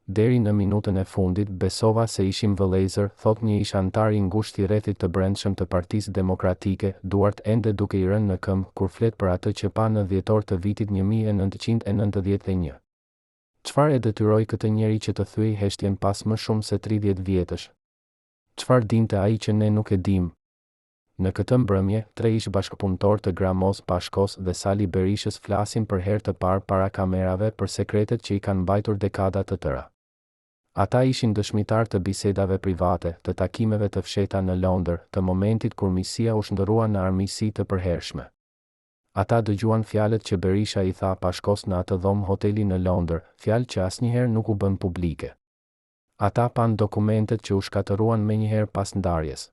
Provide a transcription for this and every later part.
Deri në minutën e fundit besova se ishim vëllezër, thotë një ish-anëtar i ngushtë i rrethit të brendshëm të Partisë Demokratike, duart ende duke i rënë në këmbë kur flet për atë që pa në dhjetor të vitit 1991. Çfarë e detyroi këtë njeri që të thyejë heshtjen pas më shumë se 30 vjetësh? Çfarë dinte ai që ne nuk e dimë? Në këtë mbrëmje, tre ish-bashkëpunëtorë të Gramoz Pashkos dhe Sali Berishës flasin për herë të parë para kamerave për sekretet që i kanë mbajtur dekada të tëra. Ata ishin dëshmitarë të bisedave private, të takimeve të fshehta në Londër, të momentit kur miqësia u shndërrua në armiqësi të përhershme. Ata dëgjuan fjalët që Berisha i tha Pashkos në atë dhomë hoteli në Londër, fjalë që asnjëherë nuk u bënë publike. Ata panë dokumentet që u shkatërruan menjëherë pas ndarjes.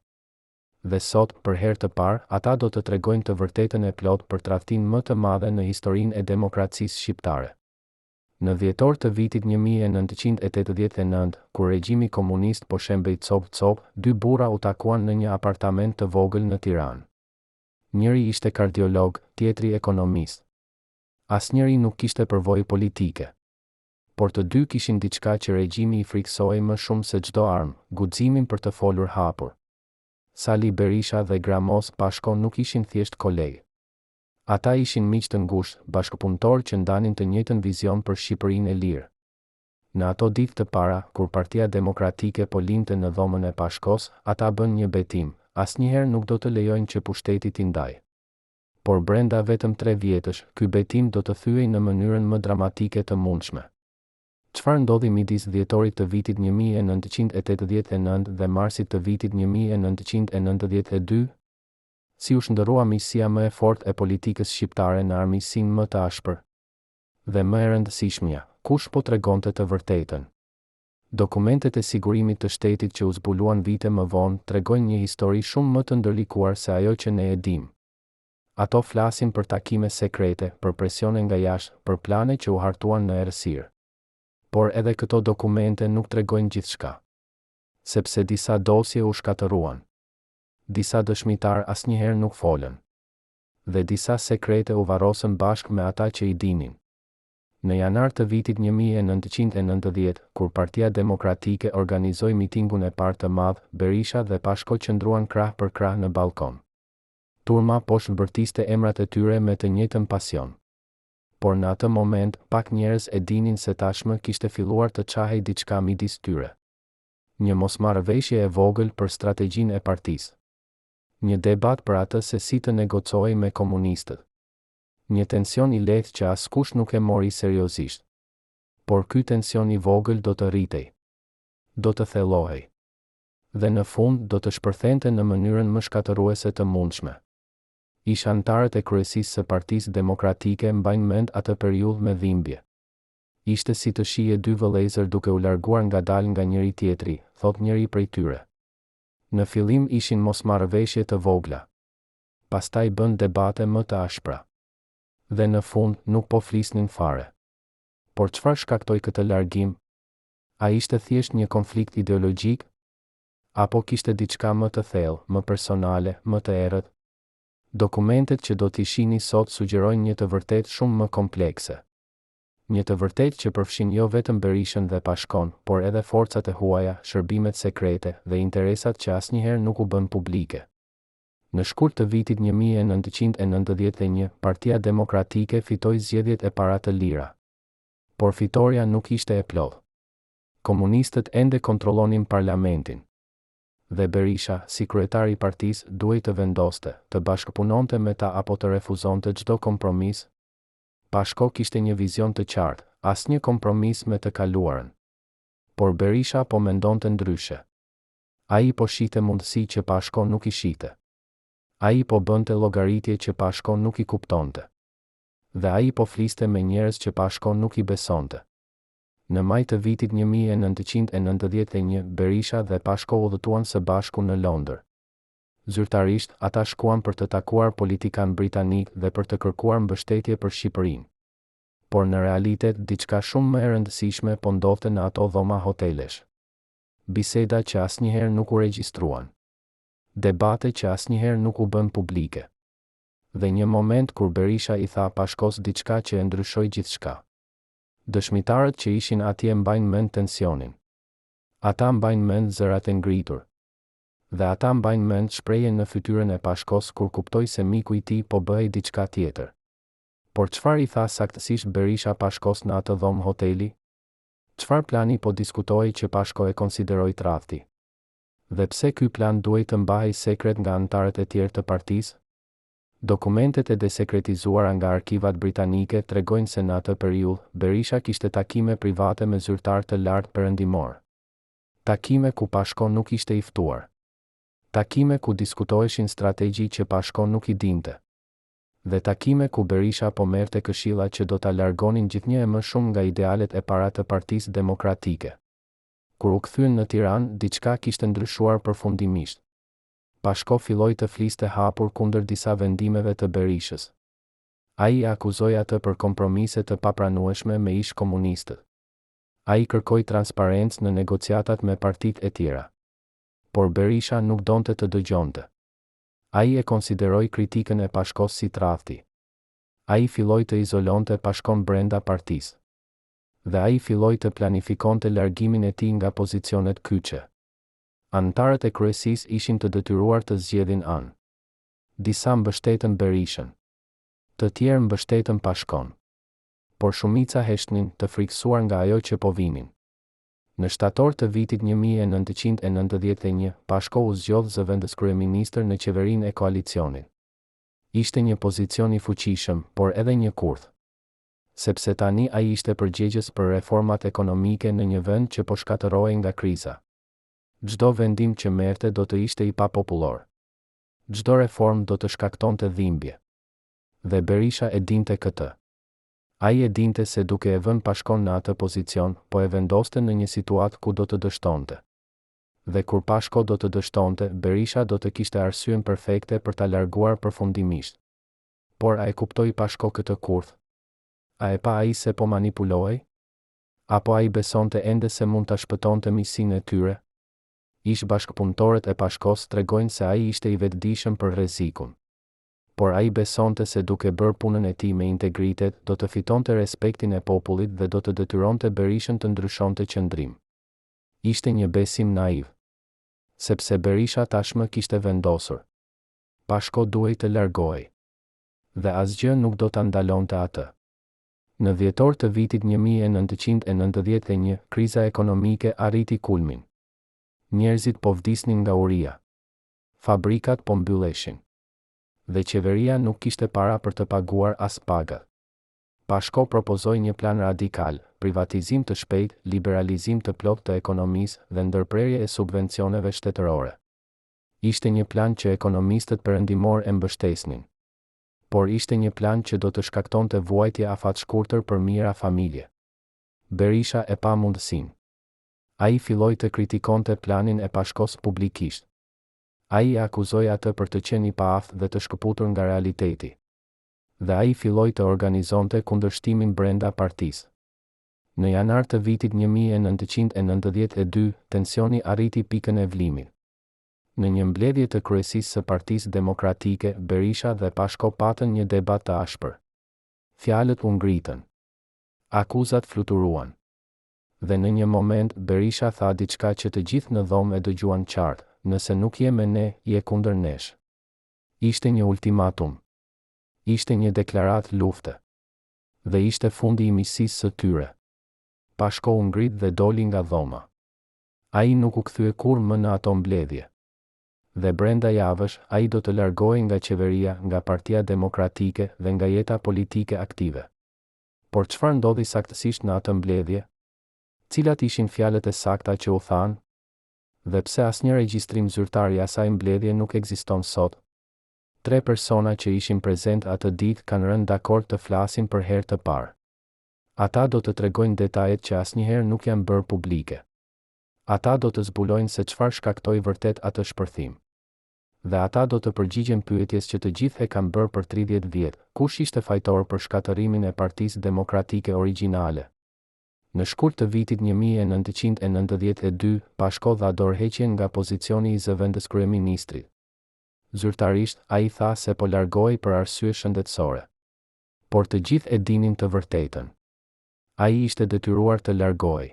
Dhe sot, për herë të parë, ata do të tregojnë të vërtetën e plotë për tradhtinë më të madhe në historinë e demokracisë shqiptare. Në dhjetor të vitit 1989, kur regjimi komunist po shembej copë-copë, dy burra u takuan në një apartament të vogël në Tiranë. Njëri ishte kardiolog, tjetri ekonomist. Asnjëri nuk kishte përvojë politike. Por të dy kishin diçka që regjimi i frikësohej më shumë se çdo armë, guximin për të folur hapur. Sali Berisha dhe Gramoz Pashko nuk ishin thjesht kolegë. Ata ishin miq të ngushtë, bashkëpunëtorë që ndanin të njëjtën vizion për Shqipërinë e lirë. Në ato ditë të para, kur Partia Demokratike po lindte në dhomën e Pashkos, ata bënë një betim, asnjëherë nuk do të lejojnë që pushteti t'i ndajë. Por brenda vetëm tre vjetësh, ky betim do të thyhej në mënyrën më dramatike të mundshme. Çfarë ndodhi midis dhjetorit të vitit 1989 dhe marsit të vitit 1992? Si u shndërrua miqësia më e fortë e politikës shqiptare në armiqësinë më të ashpër? Dhe më e rëndësishmja, kush po tregonte të vërtetën? Dokumentet e sigurimit të shtetit që u zbuluan vite më vonë tregojnë një histori shumë më të ndërlikuar se ajo që ne e dimë. Ato flasin për takime sekrete, për presione nga jashtë, për plane që u hartuan në errësirë. Por edhe këto dokumente nuk tregojnë gjithçka. Sepse disa dosje u shkatërruan. Disa dëshmitarë asnjëherë nuk folën. Dhe disa sekrete u varrosën bashkë me ata që i dinin. Në janar të vitit 1990, kur Partia Demokratike organizoi mitingun e parë të madh, Berisha dhe Pashko qëndruan krah për krah në ballkon. Turma poshtë bërtiste emrat e tyre me të njëjtën pasion. Por në atë moment, pak njerëz e dinin se tashmë kishte filluar të çahej diçka midis tyre. Një mosmarrëveshje e vogël për strategjinë e partisë. Një debat për atë se si të negocohej me komunistët. Një tension i lehtë që askush nuk e mori seriozisht. Por ky tension i vogël do të rritej. Do të thellohej. Dhe në fund do të shpërthente në mënyrën më shkatërruese të mundshme. Ish-anëtarët e kryesisë së Partisë Demokratike mbajnë mend atë periudhë me dhimbje. Ishte si të shihje dy vëllezër duke u larguar ngadalë nga njëri-tjetri, thotë njëri prej tyre. Në fillim ishin mosmarrëveshje të vogla. Pastaj bënë debate më të ashpra. Dhe në fund, nuk po flisnin fare. Por çfarë shkaktoi këtë largim? A ishte thjesht një konflikt ideologjik? Apo kishte diçka më të thellë, më personale, më të errët? Dokumentet që do t'i shihni sot sugjerojnë një të vërtetë shumë më komplekse. Një të vërtetë që përfshin jo vetëm Berishën dhe Pashkon, por edhe forcat e huaja, shërbimet sekrete, dhe interesat që asnjëherë nuk u bënë publike. Në shkurt të vitit 1991, Partia Demokratike fitoi zgjedhjet e para të lira. Por fitorja nuk ishte e plotë. Komunistët ende kontrollonin parlamentin. Dhe Berisha, si kryetar i partisë, duhej të vendoste, të bashkëpunonte me ta apo të refuzonte çdo kompromis? Pashko kishte një vizion të qartë, asnjë kompromis me të kaluarën. Por Berisha po mendonte ndryshe. Ai po shihte mundësi që Pashko nuk i shihte. Ai po bënte llogaritje që Pashko nuk i kuptonte. Dhe ai po fliste me njerëz që Pashko nuk i besonte. Në maj të vitit 1991, Berisha dhe Pashko udhëtuan së bashku në Londër. Zyrtarisht, ata shkuan për të takuar politikanë britanikë dhe për të kërkuar mbështetje për Shqipërinë. Por në realitet, diçka shumë më e rëndësishme po ndodhte në ato dhoma hotelesh. Biseda që asnjëherë nuk u regjistruan. Debate që asnjëherë nuk u bënë publike. Dhe një moment kur Berisha i tha Pashkos diçka që e ndryshoi gjithçka. Dëshmitarët që ishin atje mbajnë mend tensionin. Ata mbajnë mend zërat e ngritur. Dhe ata mbajnë mend shprehjen në fytyrën e Pashkos kur kuptoi se miku i tij po bëhej diçka tjetër. Por çfarë i tha saktësisht Berisha Pashkos në atë dhomë hoteli? Çfarë plani po diskutohej që Pashko e konsideroi tradhti? Dhe pse ky plan duhej të mbahej sekret nga anëtarët e tjerë të partisë? Dokumentet e desekretizuara nga arkivat britanike tregojnë se në atë periudhë, Berisha kishte takime private me zyrtarë të lartë perëndimorë. Takime ku Pashko nuk ishte i ftuar. Takime ku diskutoheshin strategji që Pashko nuk i dinte. Dhe takime ku Berisha po merrte këshilla që do ta largonin gjithnjë e më shumë nga idealet e para të Partisë Demokratike. Kur u kthyen në Tiranë, diçka kishte ndryshuar përfundimisht. Pashko filloi të fliste hapur kundër disa vendimeve të Berishës. Ai e akuzoi atë për kompromise të papranueshme me ish-komunistët. Ai kërkoi transparencë në negociatat me partitë e tjera. Por Berisha nuk donte të dëgjonte. Ai e konsideroi kritikën e Pashkos si tradhti. Ai filloi të izolonte Pashkon brenda partisë. Dhe ai filloi të planifikonte largimin e tij nga pozicionet kyçe. Anëtarët e kryesisë ishin të detyruar të zgjedhin anë. Disa mbështetën Berishën. Të tjerë mbështetën Pashkon. Por shumica heshtnin, të frikësuar nga ajo që po vinin. Në shtator të vitit 1991, Pashko u zgjodh zëvendëskryeministër në qeverinë e koalicionit. Ishte një pozicion i fuqishëm, por edhe një kurth. Sepse tani ai ishte përgjegjës për reformat ekonomike në një vend që po shkatërrohej nga kriza. Çdo vendim që merrte do të ishte i papopullor. Çdo reformë do të shkaktonte dhimbje. Dhe Berisha e dinte këtë. Ai e dinte se duke e vënë Pashkon në atë pozicion, po e vendoste në një situatë ku do të dështonte. Dhe kur Pashko do të dështonte, Berisha do të kishte arsyen perfekte për ta larguar përfundimisht. Por a e kuptoi Pashko këtë kurth? A e pa ai se po manipulohej? Apo ai besonte ende se mund ta shpëtonte miqësinë e tyre? Ish-bashkëpunëtorët e Pashkos tregojnë se ai ishte i vetëdijshëm për rrezikun. Por ai besonte se duke bërë punën e tij me integritet, do të fitonte respektin e popullit dhe do të detyronte Berishën të ndryshonte qëndrim. Ishte një besim naiv. Sepse Berisha tashmë kishte vendosur. Pashko duhej të largohej. Dhe asgjë nuk do ta ndalonte atë. Në dhjetor të vitit 1991, kriza ekonomike arriti kulmin. Njerëzit po vdisnin nga uria. Fabrikat po mbylleshin. Dhe qeveria nuk kishte para për të paguar as pagat. Pashko propozoi një plan radikal, privatizim të shpejtë, liberalizim të plotë të ekonomisë dhe ndërprerje e subvencioneve shtetërore. Ishte një plan që ekonomistët perëndimorë e mbështesnin. Por ishte një plan që do të shkaktonte vuajtje afatshkurtër për mijëra familje. Berisha e pa mundësinë. Ai filloi të kritikonte planin e Pashkos publikisht. Ai e akuzoi atë për të qenë i paaftë dhe të shkëputur nga realiteti. Dhe ai filloi të organizonte kundërshtimin brenda partisë. Në janar të vitit 1992, tensioni arriti pikën e vlimit. Në një mbledhje të kryesisë së Partisë Demokratike, Berisha dhe Pashko patën një debat të ashpër. Fjalët u ngritën. Akuzat fluturuan. Dhe në një moment, Berisha tha diçka që të gjithë në dhomë e dëgjuan qartë, Nëse nuk je me ne, je kundër nesh. Ishte një ultimatum. Ishte një deklaratë lufte. Dhe ishte fundi i miqësisë së tyre. Pashko u ngrit dhe doli nga dhoma. Ai nuk u kthye kurrë më në ato mbledhje. Dhe brenda javësh, ai do të largohej nga qeveria, nga Partia Demokratike dhe nga jeta politike aktive. Por çfarë ndodhi saktësisht në atë mbledhje? Cilat ishin fjalët e sakta që u thanë? Dhe pse asnjë regjistrim zyrtar i asaj mbledhje nuk ekziston sot? Tre persona që ishin prezent atë ditë kanë rënë dakord të flasin për herë të parë. Ata do të tregojnë detajet që asnjëherë nuk janë bërë publike. Ata do të zbulojnë se çfarë shkaktoi vërtet atë shpërthim. Dhe ata do të përgjigjen pyetjes që të gjithë e kanë bërë për 30 vjet, kush ishte fajtor për shkatërrimin e Partisë Demokratike origjinale? Në shkurt të vitit 1992, Pashko dha dorëheqjen nga pozicioni i zëvendëskryeministrit. Zyrtarisht, ai tha se po largohej për arsye shëndetësore. Por të gjithë e dinin të vërtetën. Ai ishte detyruar të largohej.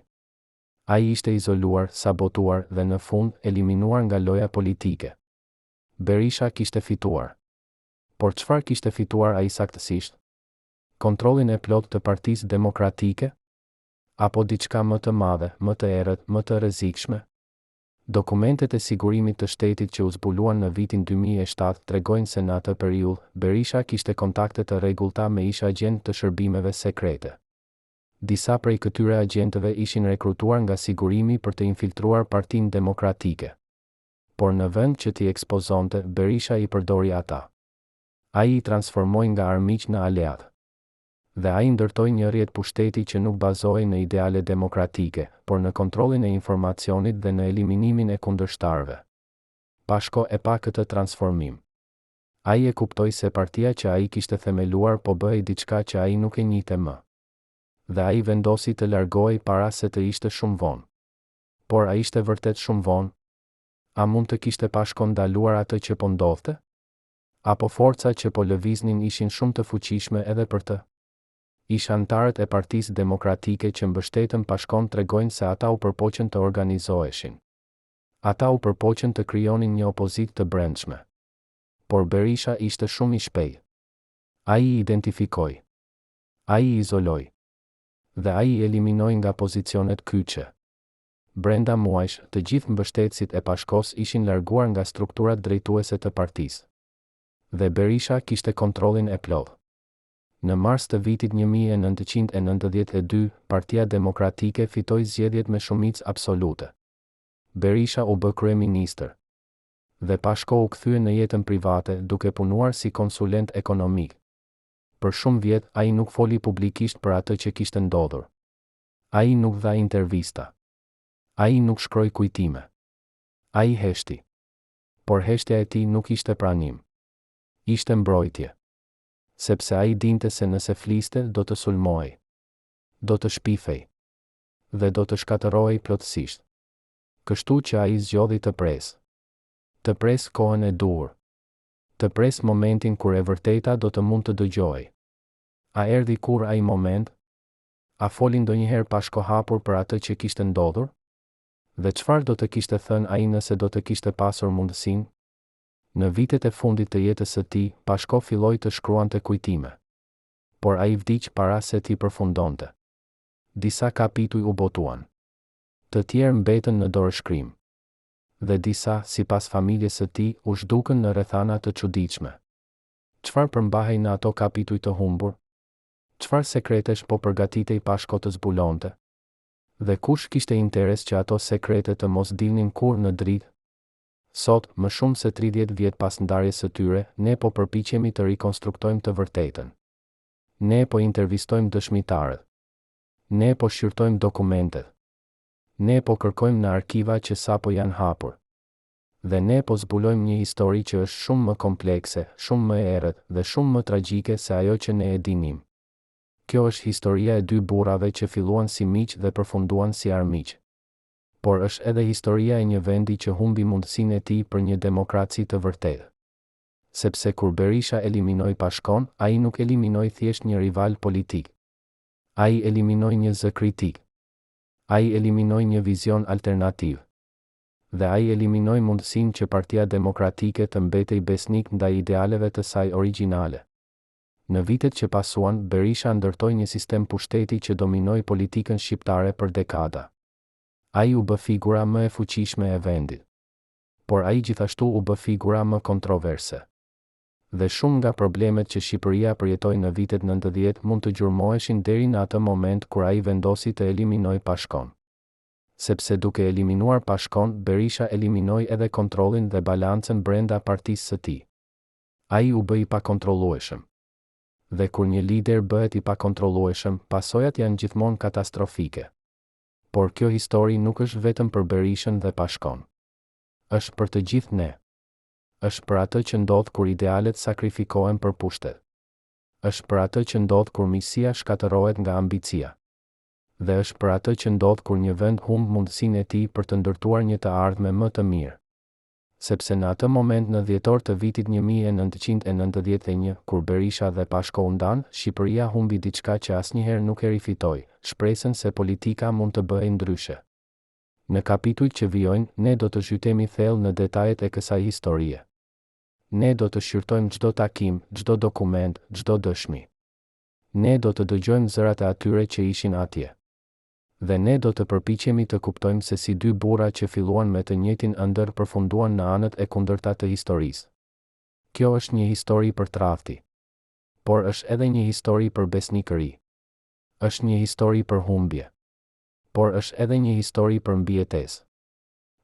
Ai ishte izoluar, sabotuar dhe në fund, eliminuar nga loja politike. Berisha kishte fituar. Por çfarë kishte fituar ai saktësisht? Kontrollin e plotë të Partisë Demokratike? Apo diçka më të madhe, më të errët, më të rrezikshme? Dokumentet e Sigurimit të Shtetit që u zbuluan në vitin 2007 tregojnë se në atë periudhë, Berisha kishte kontakte të rregullta me ish-agjentë të shërbimeve sekrete. Disa prej këtyre agjentëve ishin rekrutuar nga Sigurimi për të infiltruar Partinë Demokratike. Por në vend që t'i ekspozonte, Berisha i përdori ata. Ai i transformoi nga armiq në aleatë. Dhe ai ndërtoi një rrjet pushteti që nuk bazohej në ideale demokratike, por në kontrollin e informacionit dhe në eliminimin e kundërshtarëve. Pashko e pa këtë transformim. Ai e kuptoi se partia që ai kishte themeluar po bëhej diçka që ai nuk e njihte më. Dhe ai vendosi të largohej para se të ishte shumë vonë. Por a ishte vërtet shumë vonë? A mund të kishte Pashko ndaluar atë që po ndodhte? Apo forcat që po lëviznin ishin shumë të fuqishme edhe për të? Ish-anëtarët e Partisë Demokratike që mbështetën Pashkon tregojnë se ata u përpoqën të organizoheshin. Ata u përpoqën të krijonin një opozitë të brendshme. Por Berisha ishte shumë i shpejtë. Ai i identifikoi. Ai i izoloi. Dhe ai i eliminoi nga pozicionet kyçe. Brenda muajsh, të gjithë mbështetësit e Pashkos ishin larguar nga strukturat drejtuese të partisë. Dhe Berisha kishte kontrollin e plotë. Në mars të vitit 1992, Partia Demokratike fitoi zgjedhjet me shumicë absolute. Berisha u bë kryeministër. Dhe Pashko u kthye në jetën private duke punuar si konsulent ekonomik. Për shumë vjet, ai nuk foli publikisht për atë që kishte ndodhur. Ai nuk dha intervista. Ai nuk shkroi kujtime. Ai heshti. Por heshtja e tij nuk ishte pranim. Ishte mbrojtje. Sepse ai dinte se nëse fliste, do të sulmohej. Do të shpifej. Dhe do të shkatërrohej plotësisht. Kështu që ai zgjodhi të presë. Të presë kohën e duhur. Të presë momentin kur e vërteta do të mund të dëgjohej. A erdhi kurrë ai moment? A foli ndonjëherë Pashko hapur për atë që kishte ndodhur? Dhe çfarë do të kishte thënë ai nëse do të kishte pasur mundësinë? Në vitet e fundit të jetës së tij, Pashko filloi të shkruante kujtime. Por ai vdiq para se t'i përfundonte. Disa kapituj u botuan. Të tjerë mbetën në dorëshkrim. Dhe disa, sipas familjes së tij, u zhdukën në rrethana të çuditshme. Çfarë përmbahej në ato kapituj të humbur? Çfarë sekretesh po përgatitej Pashko të zbulonte? Dhe kush kishte interes që ato sekrete të mos dilnin kurrë në dritë? Sot, më shumë se 30 vjet pas ndarjes së tyre, ne po përpiqemi të rikonstruktojmë të vërtetën. Ne po intervistojmë dëshmitarët. Ne po shqyrtojmë dokumentet. Ne po kërkojmë në arkiva që sapo janë hapur. Dhe ne po zbulojmë një histori që është shumë më komplekse, shumë më e errët dhe shumë më tragjike se ajo që ne e dinim. Kjo është historia e dy burrave që filluan si miq dhe përfunduan si armiq. Por është edhe historia e një vendi që humbi mundësinë e tij për një demokraci të vërtetë. Sepse kur Berisha eliminoi Pashkon, ai nuk eliminoi thjesht një rival politik. Ai eliminoi një zë kritik. Ai eliminoi një vizion alternativ. Dhe ai eliminoi mundësinë që Partia Demokratike të mbetej besnik ndaj idealeve të saj origjinale. Në vitet që pasuan, Berisha ndërtoi një sistem pushteti që dominoi politikën shqiptare për dekada. Ai u bë figura më e fuqishme e vendit. Por ai gjithashtu u bë figura më kontroverse. Dhe shumë nga problemet që Shqipëria përjetoi në vitet 90 mund të gjurmoheshin deri në atë moment kur ai vendosi të eliminojë Pashkon. Sepse duke eliminuar Pashkon, Berisha eliminoi edhe kontrollin dhe balancën brenda partisë së tij. Ai u bë i pakontrollueshëm. Dhe kur një lider bëhet i pakontrollueshëm, pasojat janë gjithmonë katastrofike. Por kjo histori nuk është vetëm për Berishën dhe Pashkon. Është për të gjithë ne. Është për atë që ndodh kur idealet sakrifikohen për pushtet. Është për atë që ndodh kur miqësia shkatërrohet nga ambicia. Dhe është për atë që ndodh kur një vend humb mundësinë e tij për të ndërtuar një të ardhme më të mirë. Sepse në atë moment në dhjetor të vitit 1991, kur Berisha dhe Pashko u ndanë, Shqipëria humbi diçka që asnjëherë nuk e rifitoi, shpresën se politika mund të bëhej ndryshe. Në kapitujt që vijojnë, ne do të zhytemi thellë në detajet e kësaj historie. Ne do të shqyrtojmë çdo takim, çdo dokument, çdo dëshmi. Ne do të dëgjojmë zërat e atyre që ishin atje. Dhe ne do të përpiqemi të kuptojmë se si dy burra që filluan me të njëjtin ëndërr përfunduan në anët e kundërta të historisë. Kjo është një histori për tradhti. Por është edhe një histori për besnikëri. Është një histori për humbje. Por është edhe një histori për mbijetesë.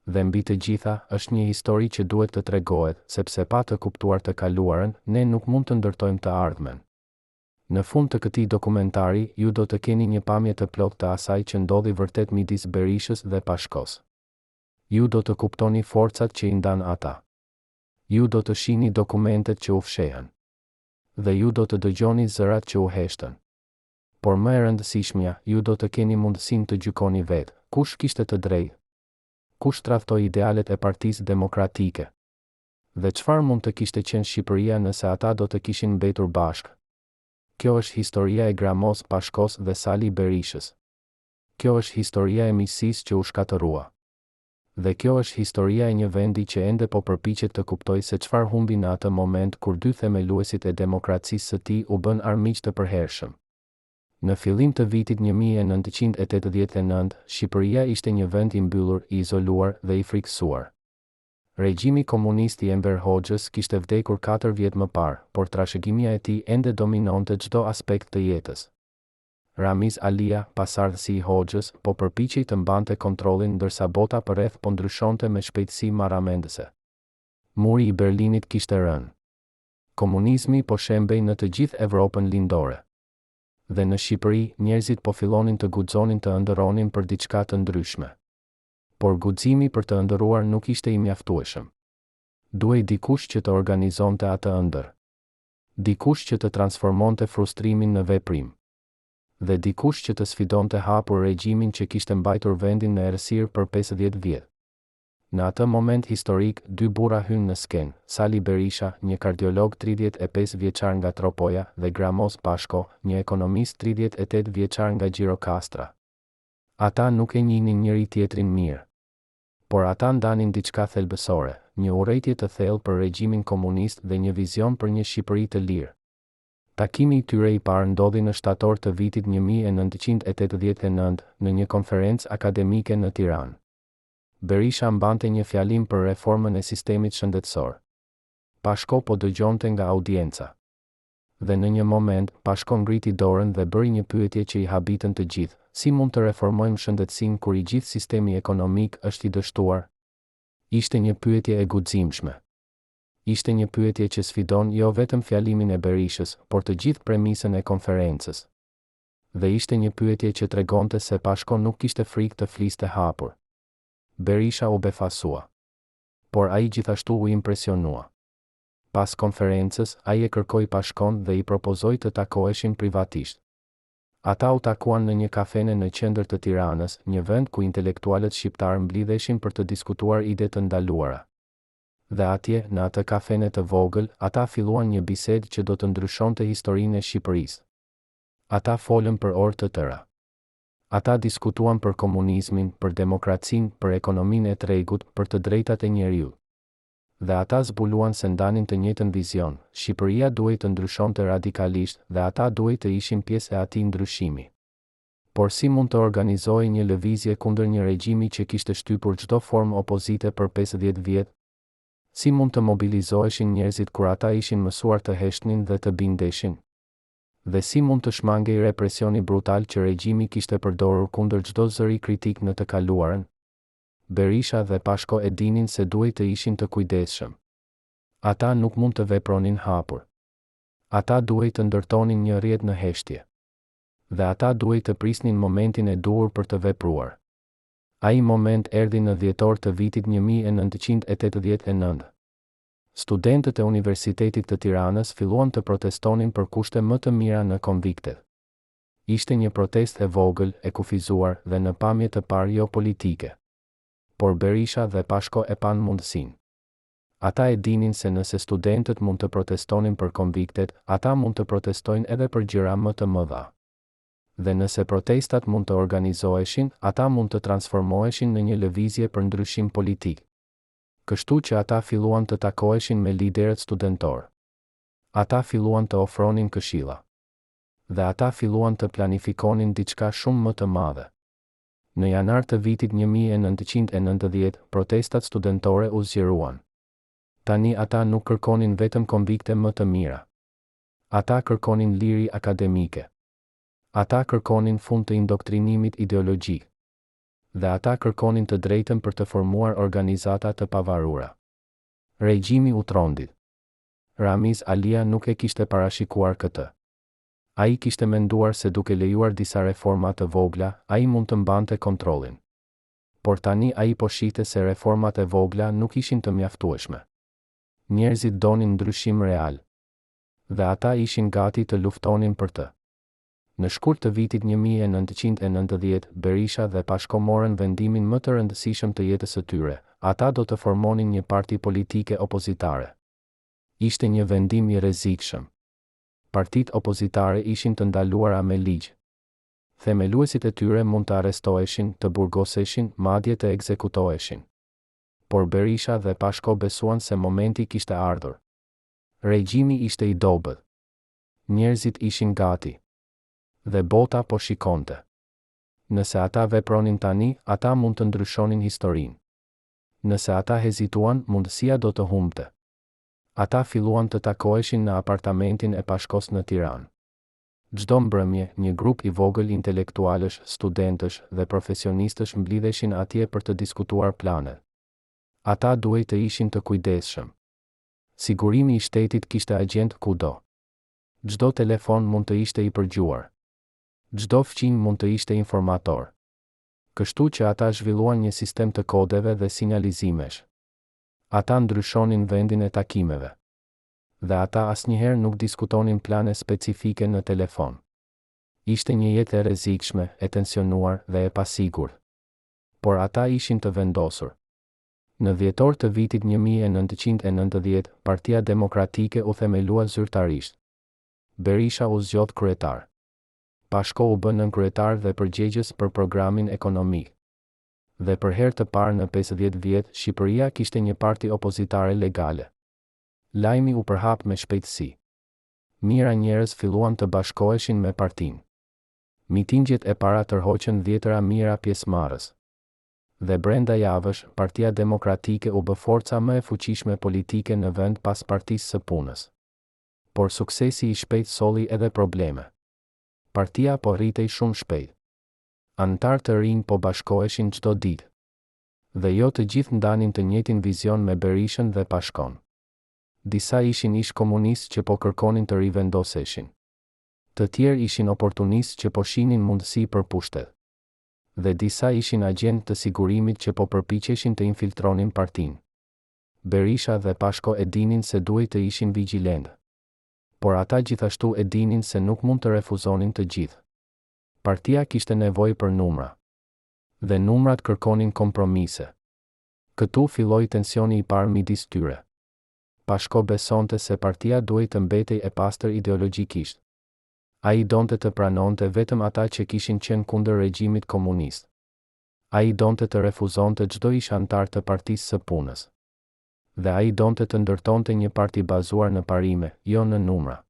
Dhe mbi të gjitha, është një histori që duhet të tregohet, sepse pa të kuptuar të kaluarën, ne nuk mund të ndërtojmë të ardhmen. Në fund të këtij dokumentari, ju do të keni një pamje të plotë të asaj që ndodhi vërtet midis Berishës dhe Pashkos. Ju do të kuptoni forcat që i ndanë ata. Ju do të shihni dokumentet që u fshehën. Dhe ju do të dëgjoni zërat që u heshtën. Por më e rëndësishmja, ju do të keni mundësinë të gjykoni vetë, kush kishte të drejtë? Kush tradhtoi idealet e Partisë Demokratike? Dhe çfarë mund të kishte qenë Shqipëria nëse ata do të kishin mbetur bashkë? Kjo është historia e Gramoz Pashkos dhe Sali Berishës. Kjo është historia e miqësisë që u shkatërrua. Dhe kjo është historia e një vendi që ende po përpiqet të kuptojë se çfarë humbi në atë moment kur dy themeluesit e demokracisë së tij u bënë armiq të përhershëm. Në fillim të vitit 1989, Shqipëria ishte një vend i mbyllur, i izoluar dhe i frikësuar. Regjimi komunist i Enver Hoxhës kishte vdekur katër vjet më parë, por trashëgimia e tij ende dominonte çdo aspekt të jetës. Ramiz Alia, pasardhësi i Hoxhës, po përpiqej të mbante kontrollin ndërsa bota përreth po ndryshonte me shpejtësi marramendëse. Muri i Berlinit kishte rënë. Komunizmi po shembej në të gjithë Evropën Lindore. Dhe në Shqipëri, njerëzit po fillonin të guxonin të ëndërronin për diçka të ndryshme. Por guximi për të ëndërruar nuk ishte i mjaftueshëm. Duhej dikush që të organizonte atë ëndërr. Dikush që të transformonte frustrimin në veprim. Dhe dikush që të sfidonte hapur regjimin që kishte mbajtur vendin në errësirë për 50 vjet. Në atë moment historik, dy burra hynë në skenë, Sali Berisha, një kardiolog 35 vjeçar nga Tropoja, dhe Gramoz Pashko, një ekonomist 38 vjeçar nga Gjirokastra. Ata nuk e njihnin njëri-tjetrin mirë. Por ata ndanin diçka thelbësore, një urrejtje të thellë për regjimin komunist dhe një vizion për një Shqipëri të lirë. Takimi i tyre i parë ndodhi në shtator të vitit 1989, në një konferencë akademike në Tiranë. Berisha mbante një fjalim për reformën e sistemit shëndetësor. Pashko po dëgjonte nga audienca. Dhe në një moment, Pashko ngriti dorën dhe bëri një pyetje që i habitën të gjithë, si mund të reformojmë shëndetësinë kur i gjithë sistemi ekonomik është i dështuar? Ishte një pyetje e guximshme. Ishte një pyetje që sfidon jo vetëm fjalimin e Berishës, por të gjithë premisën e konferencës. Dhe ishte një pyetje që tregonte se Pashko nuk kishte frikë të fliste hapur. Berisha u befasua. Por ai gjithashtu u impresionua. Pas konferencës, ai e kërkoi Pashkon dhe i propozoi të takoheshin privatisht. Ata u takuan në një kafene në qendër të Tiranës, një vend ku intelektualët shqiptarë mblidheshin për të diskutuar ide të ndaluara. Dhe atje, në atë kafene të vogël, ata filluan një bisedë që do të ndryshonte historinë e Shqipërisë. Ata folën për orë të tëra. Ata diskutuan për komunizmin, për demokracinë, për ekonominë e tregut, për të drejtat e njeriut. Dhe ata zbuluan se ndanin të njëjtën vizion, Shqipëria duhej të ndryshonte radikalisht dhe ata duhej të ishin pjesë e atij ndryshimi. Por si mund të organizohej një lëvizje kundër një regjimi që kishte shtypur çdo formë opozite për 50 vjet? Si mund të mobilizoheshin njerëzit kur ata ishin mësuar të heshtnin dhe të bindeshin? Dhe si mund të shmangej represioni brutal që regjimi kishte përdorur kundër çdo zëri kritik në të kaluarën? Berisha dhe Pashko e dinin se duhej të ishin të kujdesshëm. Ata nuk mund të vepronin hapur. Ata duhej të ndërtonin një rrjet në heshtje. Dhe ata duhej të prisnin momentin e duhur për të vepruar. Ai moment erdhi në dhjetor të vitit 1989. Studentët e Universitetit të Tiranës filluan të protestonin për kushte më të mira në konviktet. Ishte një protestë e vogël, e kufizuar dhe në pamje të parë jo politike. Por Berisha dhe Pashko e panë mundësinë. Ata e dinin se nëse studentët mund të protestonin për konviktet, ata mund të protestojnë edhe për gjëra më të mëdha. Dhe nëse protestat mund të organizoheshin, ata mund të transformoheshin në një lëvizje për ndryshim politik. Kështu që ata filluan të takoheshin me liderët studentorë. Ata filluan të ofronin këshilla. Dhe ata filluan të planifikonin diçka shumë më të madhe. Në janar të vitit 1990, protestat studentore u zgjeruan. Tani ata nuk kërkonin vetëm konvikte më të mira. Ata kërkonin liri akademike. Ata kërkonin fund të indoktrinimit ideologjik. Dhe ata kërkonin të drejtën për të formuar organizata të pavarura. Regjimi u trondit. Ramiz Alia nuk e kishte parashikuar këtë. Ai kishte menduar se duke lejuar disa reforma të vogla, ai mund të mbante kontrollin. Por tani ai po shihte se reformat e vogla nuk ishin të mjaftueshme. Njerëzit donin ndryshim real. Dhe ata ishin gati të luftonin për të. Në shkurt të vitit 1990, Berisha dhe Pashko morën vendimin më të rëndësishëm të jetës së tyre, ata do të formonin një parti politike opozitare. Ishte një vendim i rrezikshëm. Partitë opozitare ishin të ndaluara me ligj. Themeluesit e tyre mund të arrestoheshin, të burgoseshin, madje të ekzekutoheshin. Por Berisha dhe Pashko besuan se momenti kishte ardhur. Regjimi ishte i dobët. Njerëzit ishin gati. Dhe bota po shikonte. Nëse ata vepronin tani, ata mund të ndryshonin historinë. Nëse ata hezituan, mundësia do të humbte. Ata filluan të takoheshin në apartamentin e Pashkos në Tiranë. Çdo mbrëmje, një grup i vogël intelektualësh, studentësh dhe profesionistësh mblidheshin atje për të diskutuar planet. Ata duhej të ishin të kujdesshëm. Sigurimi i shtetit kishte agjentë kudo. Çdo telefon mund të ishte i përgjuar. Çdo fqinj mund të ishte informator. Kështu që ata zhvilluan një sistem të kodeve dhe sinjalizimesh. Ata ndryshonin vendin e takimeve. Dhe ata asnjëherë nuk diskutonin plane specifike në telefon. Ishte një jetë e rrezikshme, e tensionuar dhe e pasigurt. Por ata ishin të vendosur. Në dhjetor të vitit 1990, Partia Demokratike u themelua zyrtarisht. Berisha u zgjodh kryetar. Pashko u bë nënkryetar dhe përgjegjës për programin ekonomik. Dhe për herë të parë në 50 vjet, Shqipëria kishte një parti opozitare legale. Lajmi u përhap me shpejtësi. Mijëra njerëz filluan të bashkoheshin me partinë. Mitingjet e para tërhoqën dhjetëra mijëra pjesëmarrës. Dhe brenda javësh, Partia Demokratike u bë forca më e fuqishme politike në vend pas Partisë së Punës. Por suksesi i shpejtë solli edhe probleme. Partia po rritej shumë shpejt. Anëtarë të rinj po bashkoheshin çdo ditë. Dhe jo të gjithë ndanin të njëjtin vizion me Berishën dhe Pashkon. Disa ishin ish-komunistë që po kërkonin të rivendoseshin. Të tjerë ishin oportunistë që po shihnin mundësi për pushtet. Dhe disa ishin agjentë të sigurimit që po përpiqeshin të infiltronin partinë. Berisha dhe Pashko e dinin se duhej të ishin vigjilentë. Por ata gjithashtu e dinin se nuk mund të refuzonin të gjithë. Partia kishte nevojë për numra. Dhe numrat kërkonin kompromise. Këtu filloi tensioni i parë midis tyre. Pashko besonte se partia duhej të mbetej e pastër ideologjikisht. Ai donte të pranonte vetëm ata që kishin qenë kundër regjimit komunist. Ai donte të refuzonte çdo ish-anëtar të Partisë së Punës. Dhe ai donte të ndërtonte një parti bazuar në parime, jo në numra.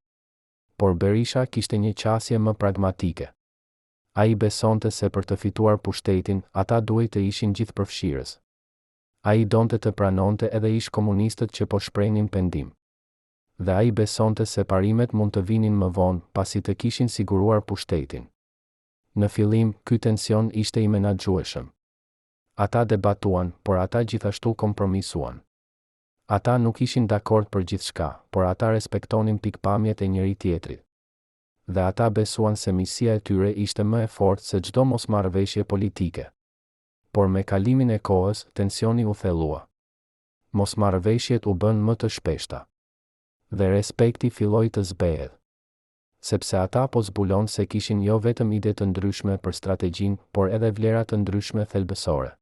Por Berisha kishte një qasje më pragmatike. Ai besonte se për të fituar pushtetin, ata duhej të ishin gjithëpërfshirës. Ai donte të pranonte edhe ish-komunistët që po shprehnin pendim. Dhe ai besonte se parimet mund të vinin më vonë, pasi të kishin siguruar pushtetin. Në fillim, ky tension ishte i menaxhueshëm. Ata debatuan, por ata gjithashtu kompromisuan. Ata nuk ishin dakord për gjithçka, por ata respektonin pikëpamjet e njëri-tjetrit. Dhe ata besuan se miqësia e tyre ishte më e fortë se çdo mosmarrëveshje politike. Por me kalimin e kohës, tensioni u thellua. Mosmarrëveshjet u bënë më të shpeshta. Dhe respekti filloi të zbehet. Sepse ata po zbulon se kishin jo vetëm ide të ndryshme për strategjinë, por edhe vlera të ndryshme thelbësore.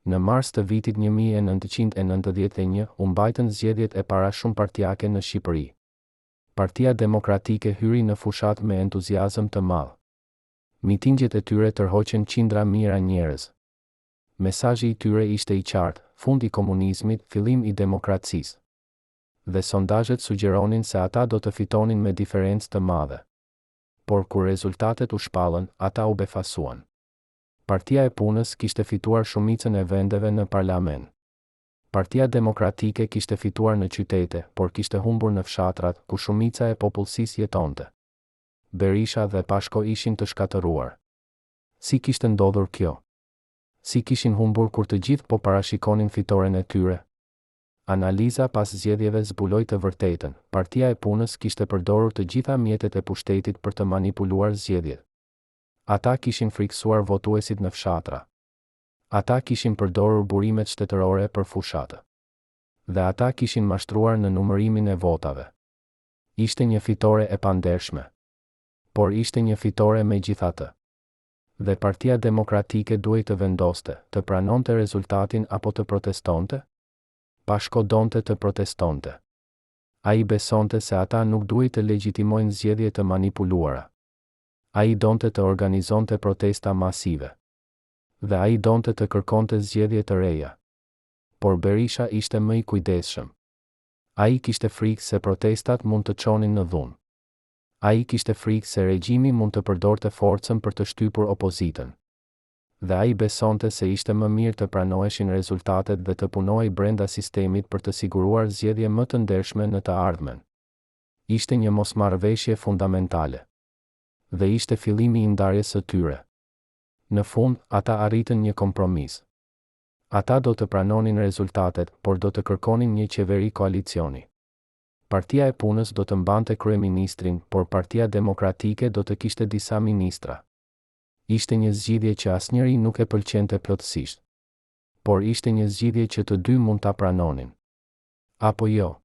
Në mars të vitit 1991 u mbajtën zgjedhjet e para shumëpartiake në Shqipëri. Partia Demokratike hyri në fushatë me entuziazëm të madh. Mitingjet e tyre tërhoqën qindra mijëra njerëz. Mesazhi i tyre ishte i qartë, fund i komunizmit, fillim i demokracisë. Dhe sondazhet sugjeronin se ata do të fitonin me diferencë të madhe. Por kur rezultatet u shpallën, ata u befasuan. Partia e Punës kishte fituar shumicën e vendeve në parlament. Partia Demokratike kishte fituar në qytete, por kishte humbur në fshatrat, ku shumica e popullsisë jetonte. Berisha dhe Pashko ishin të shkatërruar. Si kishte ndodhur kjo? Si kishin humbur kur të gjithë po parashikonin fitoren e tyre? Analiza pas zgjedhjeve zbuloi të vërtetën, Partia e Punës kishte përdorur të gjitha mjetet e pushtetit për të manipuluar zgjedhjet. Ata kishin frikësuar votuesit në fshatra. Ata kishin përdorur burimet shtetërore për fushatë. Dhe ata kishin mashtruar në numërimin e votave. Ishte një fitore e pandershme. Por ishte një fitore megjithatë. Dhe Partia Demokratike duhej të vendoste, të pranonte rezultatin apo të protestonte? Pashko donte të protestonte. Ai besonte se ata nuk duhej të legjitimojnë zgjedhje të manipuluara. Ai donte të organizonte protesta masive. Dhe ai donte të kërkonte zgjedhje të reja. Por Berisha ishte më i kujdesshëm. Ai kishte frikë se protestat mund të çonin në dhunë. Ai kishte frikë se regjimi mund të përdorte forcën për të shtypur opozitën. Dhe ai besonte se ishte më mirë të pranoheshin rezultatet dhe të punohej brenda sistemit për të siguruar zgjedhje më të ndershme në të ardhmen. Ishte një mosmarrëveshje fundamentale. Dhe ishte fillimi i ndarjes së tyre. Në fund, ata arritën një kompromis. Ata do të pranonin rezultatet, por do të kërkonin një qeveri koalicioni. Partia e Punës do të mbante kryeministrin, por Partia Demokratike do të kishte disa ministra. Ishte një zgjidhje që asnjëri nuk e pëlqente plotësisht. Por ishte një zgjidhje që të dy mund ta pranonin. Apo jo?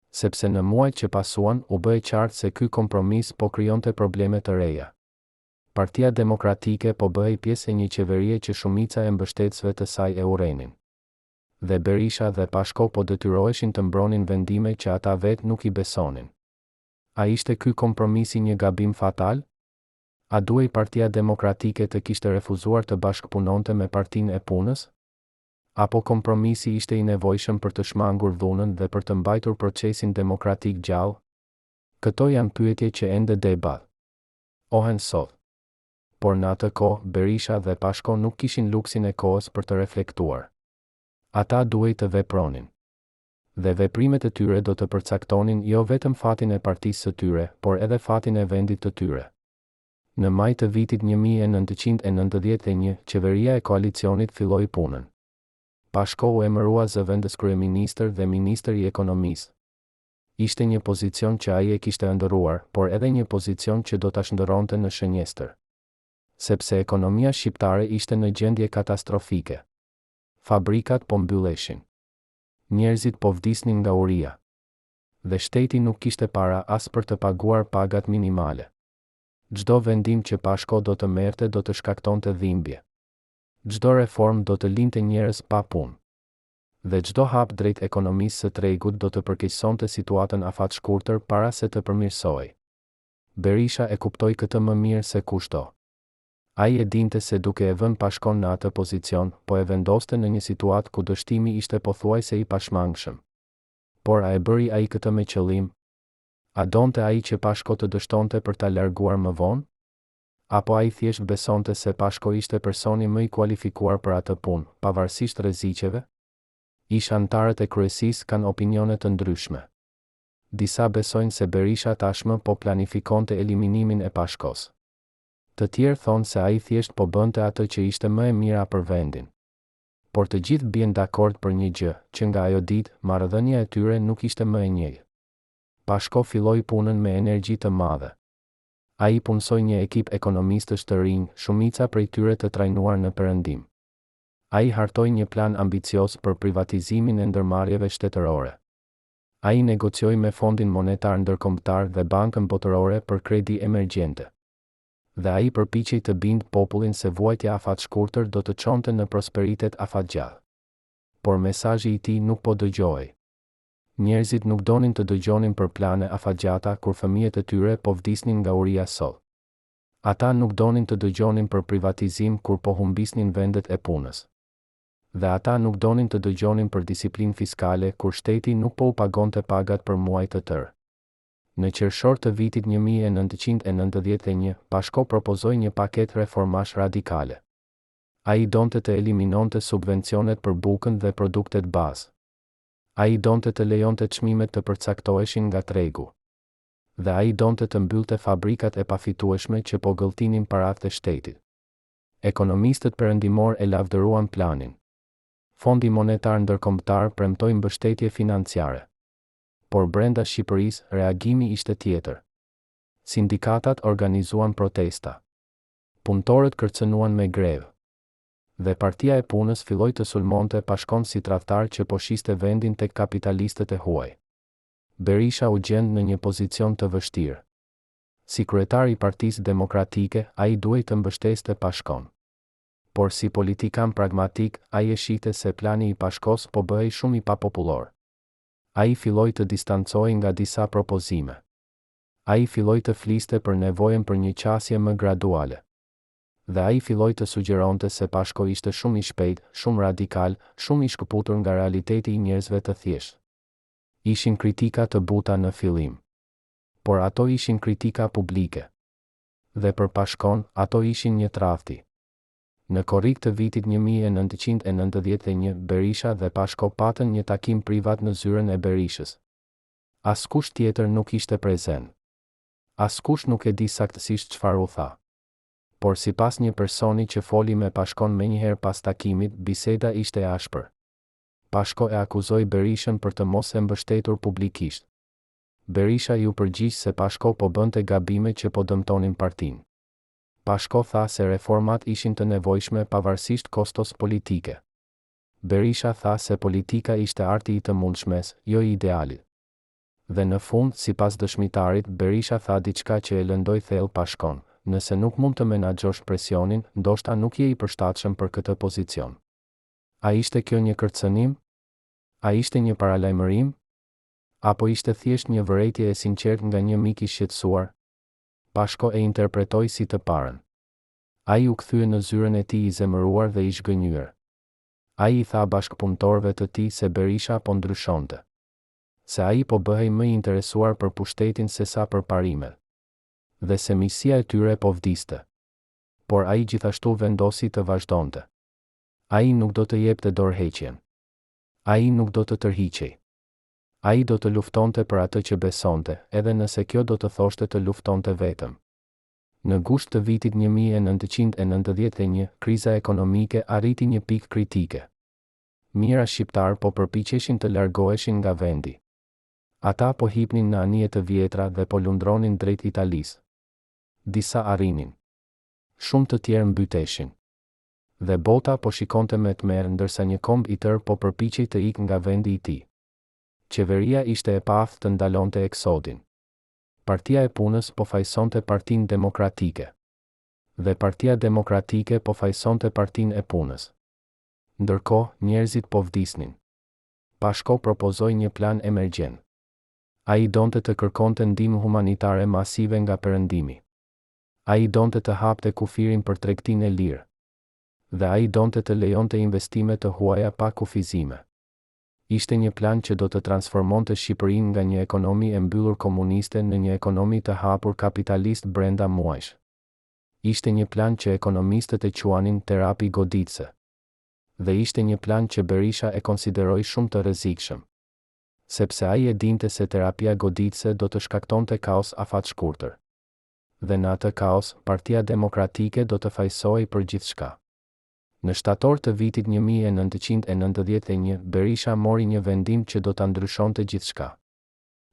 Sepse në muajt që pasuan, u bë e qartë se ky kompromis po krijonte probleme të reja. Partia Demokratike po bëhej pjesë e një qeverie që shumica e mbështetësve të saj e urrenin. Dhe Berisha dhe Pashko po detyroheshin të mbronin vendime që ata vetë nuk i besonin. A ishte ky kompromisi një gabim fatal? A duhej Partia Demokratike të kishte refuzuar të bashkëpunonte me Partinë e Punës? Apo kompromisi ishte i nevojshëm për të shmangur dhunën dhe për të mbajtur procesin demokratik gjallë? Këto janë pyetje që ende debat. Ohen sot. Por në atë kohë, Berisha dhe Pashko nuk kishin luksin e kohës për të reflektuar. Ata duhej të vepronin. Dhe veprimet e tyre do të përcaktonin jo vetëm fatin e partisë së tyre, por edhe fatin e vendit të tyre. Në maj të vitit 1991, qeveria e koalicionit filloi punën. Pashko u emërua zëvendëskryeministër dhe ministër i Ekonomisë. Ishte një pozicion që ai e kishte ëndërruar, por edhe një pozicion që do ta shndërronte në shënjestër. Sepse ekonomia shqiptare ishte në gjendje katastrofike. Fabrikat po mbylleshin. Njerëzit po vdisnin nga uria. Dhe shteti nuk kishte para as për të paguar pagat minimale. Çdo vendim që Pashko do të merrte do të shkaktonte dhimbje. Çdo reformë do të linte njerëz pa punë. Dhe çdo hap drejt ekonomisë së tregut do të përkeqësonte situatën afatshkurtër para se të përmirësohej. Berisha e kuptoi këtë më mirë se kushdo. Ai e dinte se duke e vënë Pashkon në atë pozicion, po e vendoste në një situatë ku dështimi ishte pothuajse i pashmangshëm. Por a e bëri ai këtë me qëllim? A donte ai që Pashko të dështonte për ta larguar më vonë? Apo ai thjesht besonte se Pashko ishte personi më i kualifikuar për atë punë, pavarësisht rreziqeve? Ish-anëtarët e kryesisë kanë opinione të ndryshme. Disa besojnë se Berisha tashmë po planifikonte eliminimin e Pashkos. Të tjerë thonë se ai thjesht po bënte atë që ishte më e mira për vendin. Por të gjithë bien dakord për një gjë, që nga ajo ditë, marrëdhënia e tyre nuk ishte më e njëjtë. Pashko filloi punën me energji të madhe. Ai punësoi një ekip ekonomistësh të rinj, shumica prej tyre të trajnuar në Perëndim. Ai hartoi një plan ambicioz për privatizimin e ndërmarrjeve shtetërore. Ai negocioi me Fondin Monetar Ndërkombëtar dhe Bankën Botërore për kredi emergjente. Dhe ai përpiqej të bindë popullin se vuajtja afatshkurtër do të çonte në prosperitet afatgjatë. Por mesazhi i tij nuk po dëgjohej. Njerëzit nuk donin të dëgjonin për plane afatgjata kur fëmijët e tyre po vdisnin nga uria sot. Ata nuk donin të dëgjonin për privatizim kur po humbisnin vendet e punës. Dhe ata nuk donin të dëgjonin për disiplinë fiskale kur shteti nuk po u pagonte pagat për muaj të tërë. Në qershor të vitit 1991, Pashko propozoi një paketë reformash radikale. Ai donte të eliminonte subvencionet për bukën dhe produktet bazë. Ai donte të lejonte çmimet të përcaktoheshin nga tregu. Dhe ai donte të mbyllte fabrikat e pafitueshme që po gëlltinin paratë e shtetit. Ekonomistët perëndimorë e lavdëruan planin. Fondi Monetar Ndërkombëtar premtoi mbështetje financiare. Por brenda Shqipërisë, reagimi ishte tjetër. Sindikatat organizuan protesta. Punëtorët kërcënuan me grevë. Dhe Partia e Punës filloi të sulmonte Pashkon si tradhtar që po shiste vendin tek kapitalistët e huaj. Berisha u gjend në një pozicion të vështirë. Si kryetar i Partisë Demokratike, ai duhej të mbështeste Pashkon. Por si politikan pragmatik, ai e shihte se plani i Pashkos po bëhej shumë i papopullor. Ai filloi të distancohej nga disa propozime. Ai filloi të fliste për nevojën për një qasje më graduale. Dhe ai filloi të sugjeronte se Pashko ishte shumë i shpejtë, shumë radikal, shumë i shkëputur nga realiteti i njerëzve të thjeshtë. Ishin kritika të buta në fillim. Por ato ishin kritika publike. Dhe për Pashkon, ato ishin një tradhti. Në korrik të vitit 1991, Berisha dhe Pashko patën një takim privat në zyrën e Berishës. Askush tjetër nuk ishte prezent. Askush nuk e di saktësisht çfarë u tha. Por sipas një personi që foli me Pashkon menjëherë pas takimit, biseda ishte e ashpër. Pashko e akuzoi Berishën për të mos e mbështetur publikisht. Berisha iu përgjigj se Pashko po bënte gabime që po dëmtonin partinë. Pashko tha se reformat ishin të nevojshme pavarësisht kostos politike. Berisha tha se politika ishte arti i të mundshmes, jo i idealit. Dhe në fund, sipas dëshmitarit, Berisha tha diçka që e lëndoi thellë Pashkon, Nëse nuk mund të menaxhosh presionin, ndoshta nuk je i përshtatshëm për këtë pozicion. A ishte kjo një kërcënim? A ishte një paralajmërim? Apo ishte thjesht një vërejtje e sinqertë nga një mik i shqetësuar? Pashko e interpretoi si të parën. Ai u kthye në zyrën e tij i zemëruar dhe i zhgënjyer. Ai i tha bashkëpunëtorëve të tij se Berisha po ndryshonte. Se ai po bëhej më i interesuar për pushtetin sesa për parimet. Dhe se miqësia e tyre po vdiste. Por ai gjithashtu vendosi të vazhdonte. Ai nuk do të jepte dorëheqjen. Ai nuk do të tërhiqej. Ai do të luftonte për atë që besonte, edhe nëse kjo do të thoshte të luftonte vetëm. Në gusht të vitit 1991, kriza ekonomike arriti një pikë kritike. Mijëra shqiptarë po përpiqeshin të largoheshin nga vendi. Ata po hipnin në anije të vjetra dhe po lundronin drejt Italisë. Disa arrinin. Shumë të tjerë mbyteshin. Dhe bota po shikonte me tmerr ndërsa një komb i tërë po përpiqej të ikë nga vendi i tij. Qeveria ishte e paaftë të ndalonte eksodin. Partia e Punës po fajësonte Partinë Demokratike. Dhe Partia Demokratike po fajësonte Partinë e Punës. Ndërkohë, njerëzit po vdisnin. Pashko propozoi një plan emergjent. Ai donte të kërkonte ndihmë humanitare masive nga Perëndimi. Ai donte të hapte kufirin për tregtinë e lirë. Dhe ai donte të lejonte investime të huaja pa kufizime. Ishte një plan që do të transformonte Shqipërinë nga një ekonomi e mbyllur komuniste në një ekonomi të hapur kapitalist brenda muajsh. Ishte një plan që ekonomistët e quanin terapi goditëse. Dhe ishte një plan që Berisha e konsideroi shumë të rrezikshëm. Sepse ai e dinte se terapia goditëse do të shkaktonte kaos afatshkurtër. Dhe në atë kaos, Partia Demokratike do të fajësohej për gjithçka. Në shtator të vitit 1991, Berisha mori një vendim që do ta ndryshonte gjithçka.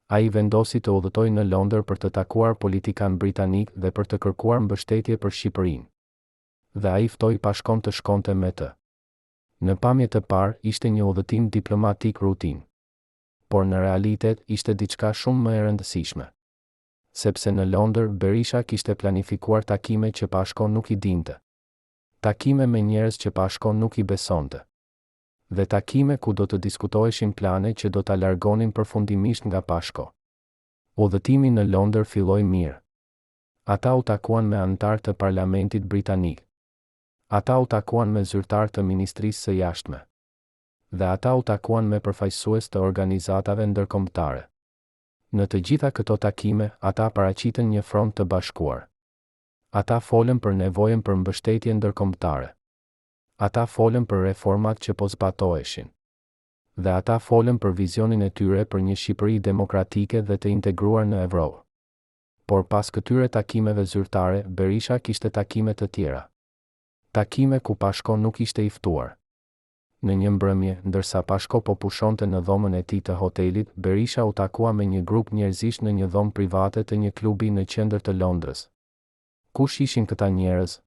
Ai vendosi të udhëtojë në Londër për të takuar politikanë britanikë dhe për të kërkuar mbështetje për Shqipërinë. Dhe ai ftoi Pashkon të shkonte me të. Në pamje të parë, ishte një udhëtim diplomatik rutinë. Por në realitet, ishte diçka shumë më e rëndësishme. Sepse në Londër, Berisha kishte planifikuar takime që Pashko nuk i dinte. Takime me njerëz që Pashko nuk i besonte. Dhe takime ku do të diskutoheshin plane që do ta largonin përfundimisht nga Pashko. Udhëtimi në Londër filloi mirë. Ata u takuan me anëtarë të Parlamentit Britanik. Ata u takuan me zyrtarë të Ministrisë së Jashtme. Dhe ata u takuan me përfaqësues të organizatave ndërkombëtare. Në të gjitha këto takime, ata paraqitën një front të bashkuar. Ata folën për nevojën për mbështetje ndërkombëtare. Ata folën për reformat që po zbatoheshin. Dhe ata folën për vizionin e tyre për një Shqipëri demokratike dhe të integruar në Evropë. Por pas këtyre takimeve zyrtare, Berisha kishte takime të tjera. Takime ku Pashko nuk ishte i ftuar. Në një mbrëmje, ndërsa Pashko po pushonte në dhomën e tij të hotelit, Berisha u takua me një grup njerëzish në një dhomë private të një klubi në qendër të Londrës. Kush ishin këta njerëz?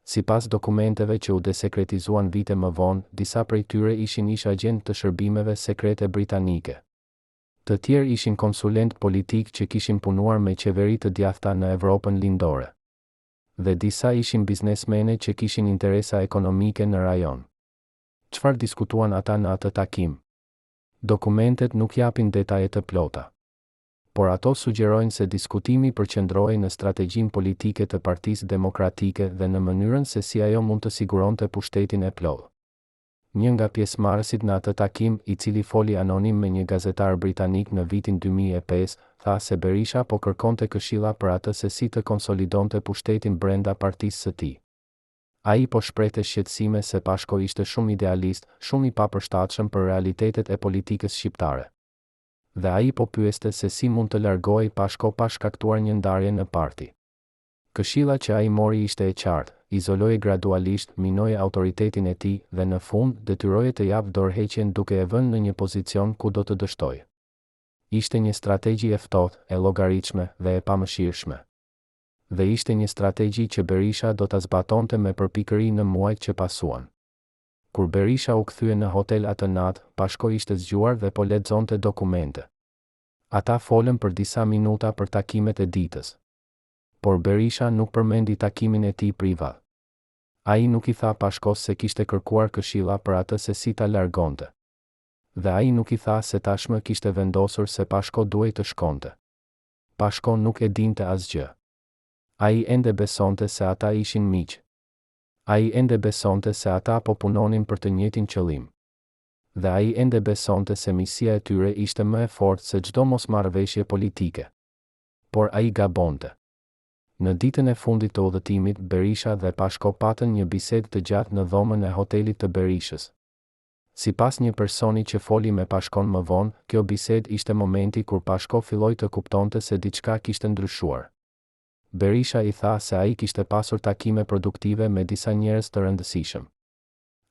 Sipas dokumenteve që u desekretizuan vite më vonë, disa prej tyre ishin ish-agjentë të shërbimeve sekrete britanike. Të tjerë ishin konsulentë politikë që kishin punuar me qeveri të djathta në Evropën Lindore. Dhe disa ishin biznesmene që kishin interesa ekonomike në rajon. Çfarë diskutuan ata në atë takim? Dokumentet nuk japin detaje të plota. Por ato sugjerojnë se diskutimi përqendrohej në strategjinë politike të Partisë Demokratike dhe në mënyrën se si ajo mund të siguronte pushtetin e plotë. Një nga pjesëmarrësit në atë takim, i cili foli anonim me një gazetar britanik në vitin 2005, tha se Berisha po kërkonte këshilla për atë se si të konsolidonte pushtetin brenda partisë së tij. Ai po shprehte shqetësime se Pashko ishte shumë idealist, shumë i papërshtatshëm për realitetet e politikës shqiptare. Dhe ai po pyeste se si mund të largohej Pashko pa shkaktuar një ndarje në parti. Këshilla që ai mori ishte e qartë, izoloje gradualisht, minoje autoritetin e tij, dhe në fund, detyroje të japë dorëheqjen duke e vënë në një pozicion ku do të dështojë. Ishte një strategji e ftohtë, e llogaritshme, dhe e pamëshirshme. Dhe ishte një strategji që Berisha do ta zbatonte me përpikëri në muajt që pasuan. Kur Berisha u kthye në hotel atë natë, Pashko ishte zgjuar dhe po lexonte dokumente. Ata folën për disa minuta për takimet e ditës. Por Berisha nuk përmendi takimin e tij privat. Ai nuk i tha Pashkos se kishte kërkuar këshilla për atë se si ta largonte. Dhe ai nuk i tha se tashmë kishte vendosur se Pashko duhej të shkonte. Pashko nuk e dinte asgjë. Ai ende besonte se ata ishin miq. Ai ende besonte se ata po punonin për të njëjtin qëllim. Dhe ai ende besonte se miqësia e tyre ishte më e fortë se çdo mosmarrëveshje politike. Por ai gabonte. Në ditën e fundit të udhëtimit, Berisha dhe Pashko patën një bisedë të gjatë në dhomën e hotelit të Berishës. Sipas një personi që foli me Pashkon më vonë, kjo bisedë ishte momenti kur Pashko filloi të kuptonte se diçka kishte ndryshuar. Berisha i tha se ai kishte pasur takime produktive me disa njerëz të rëndësishëm.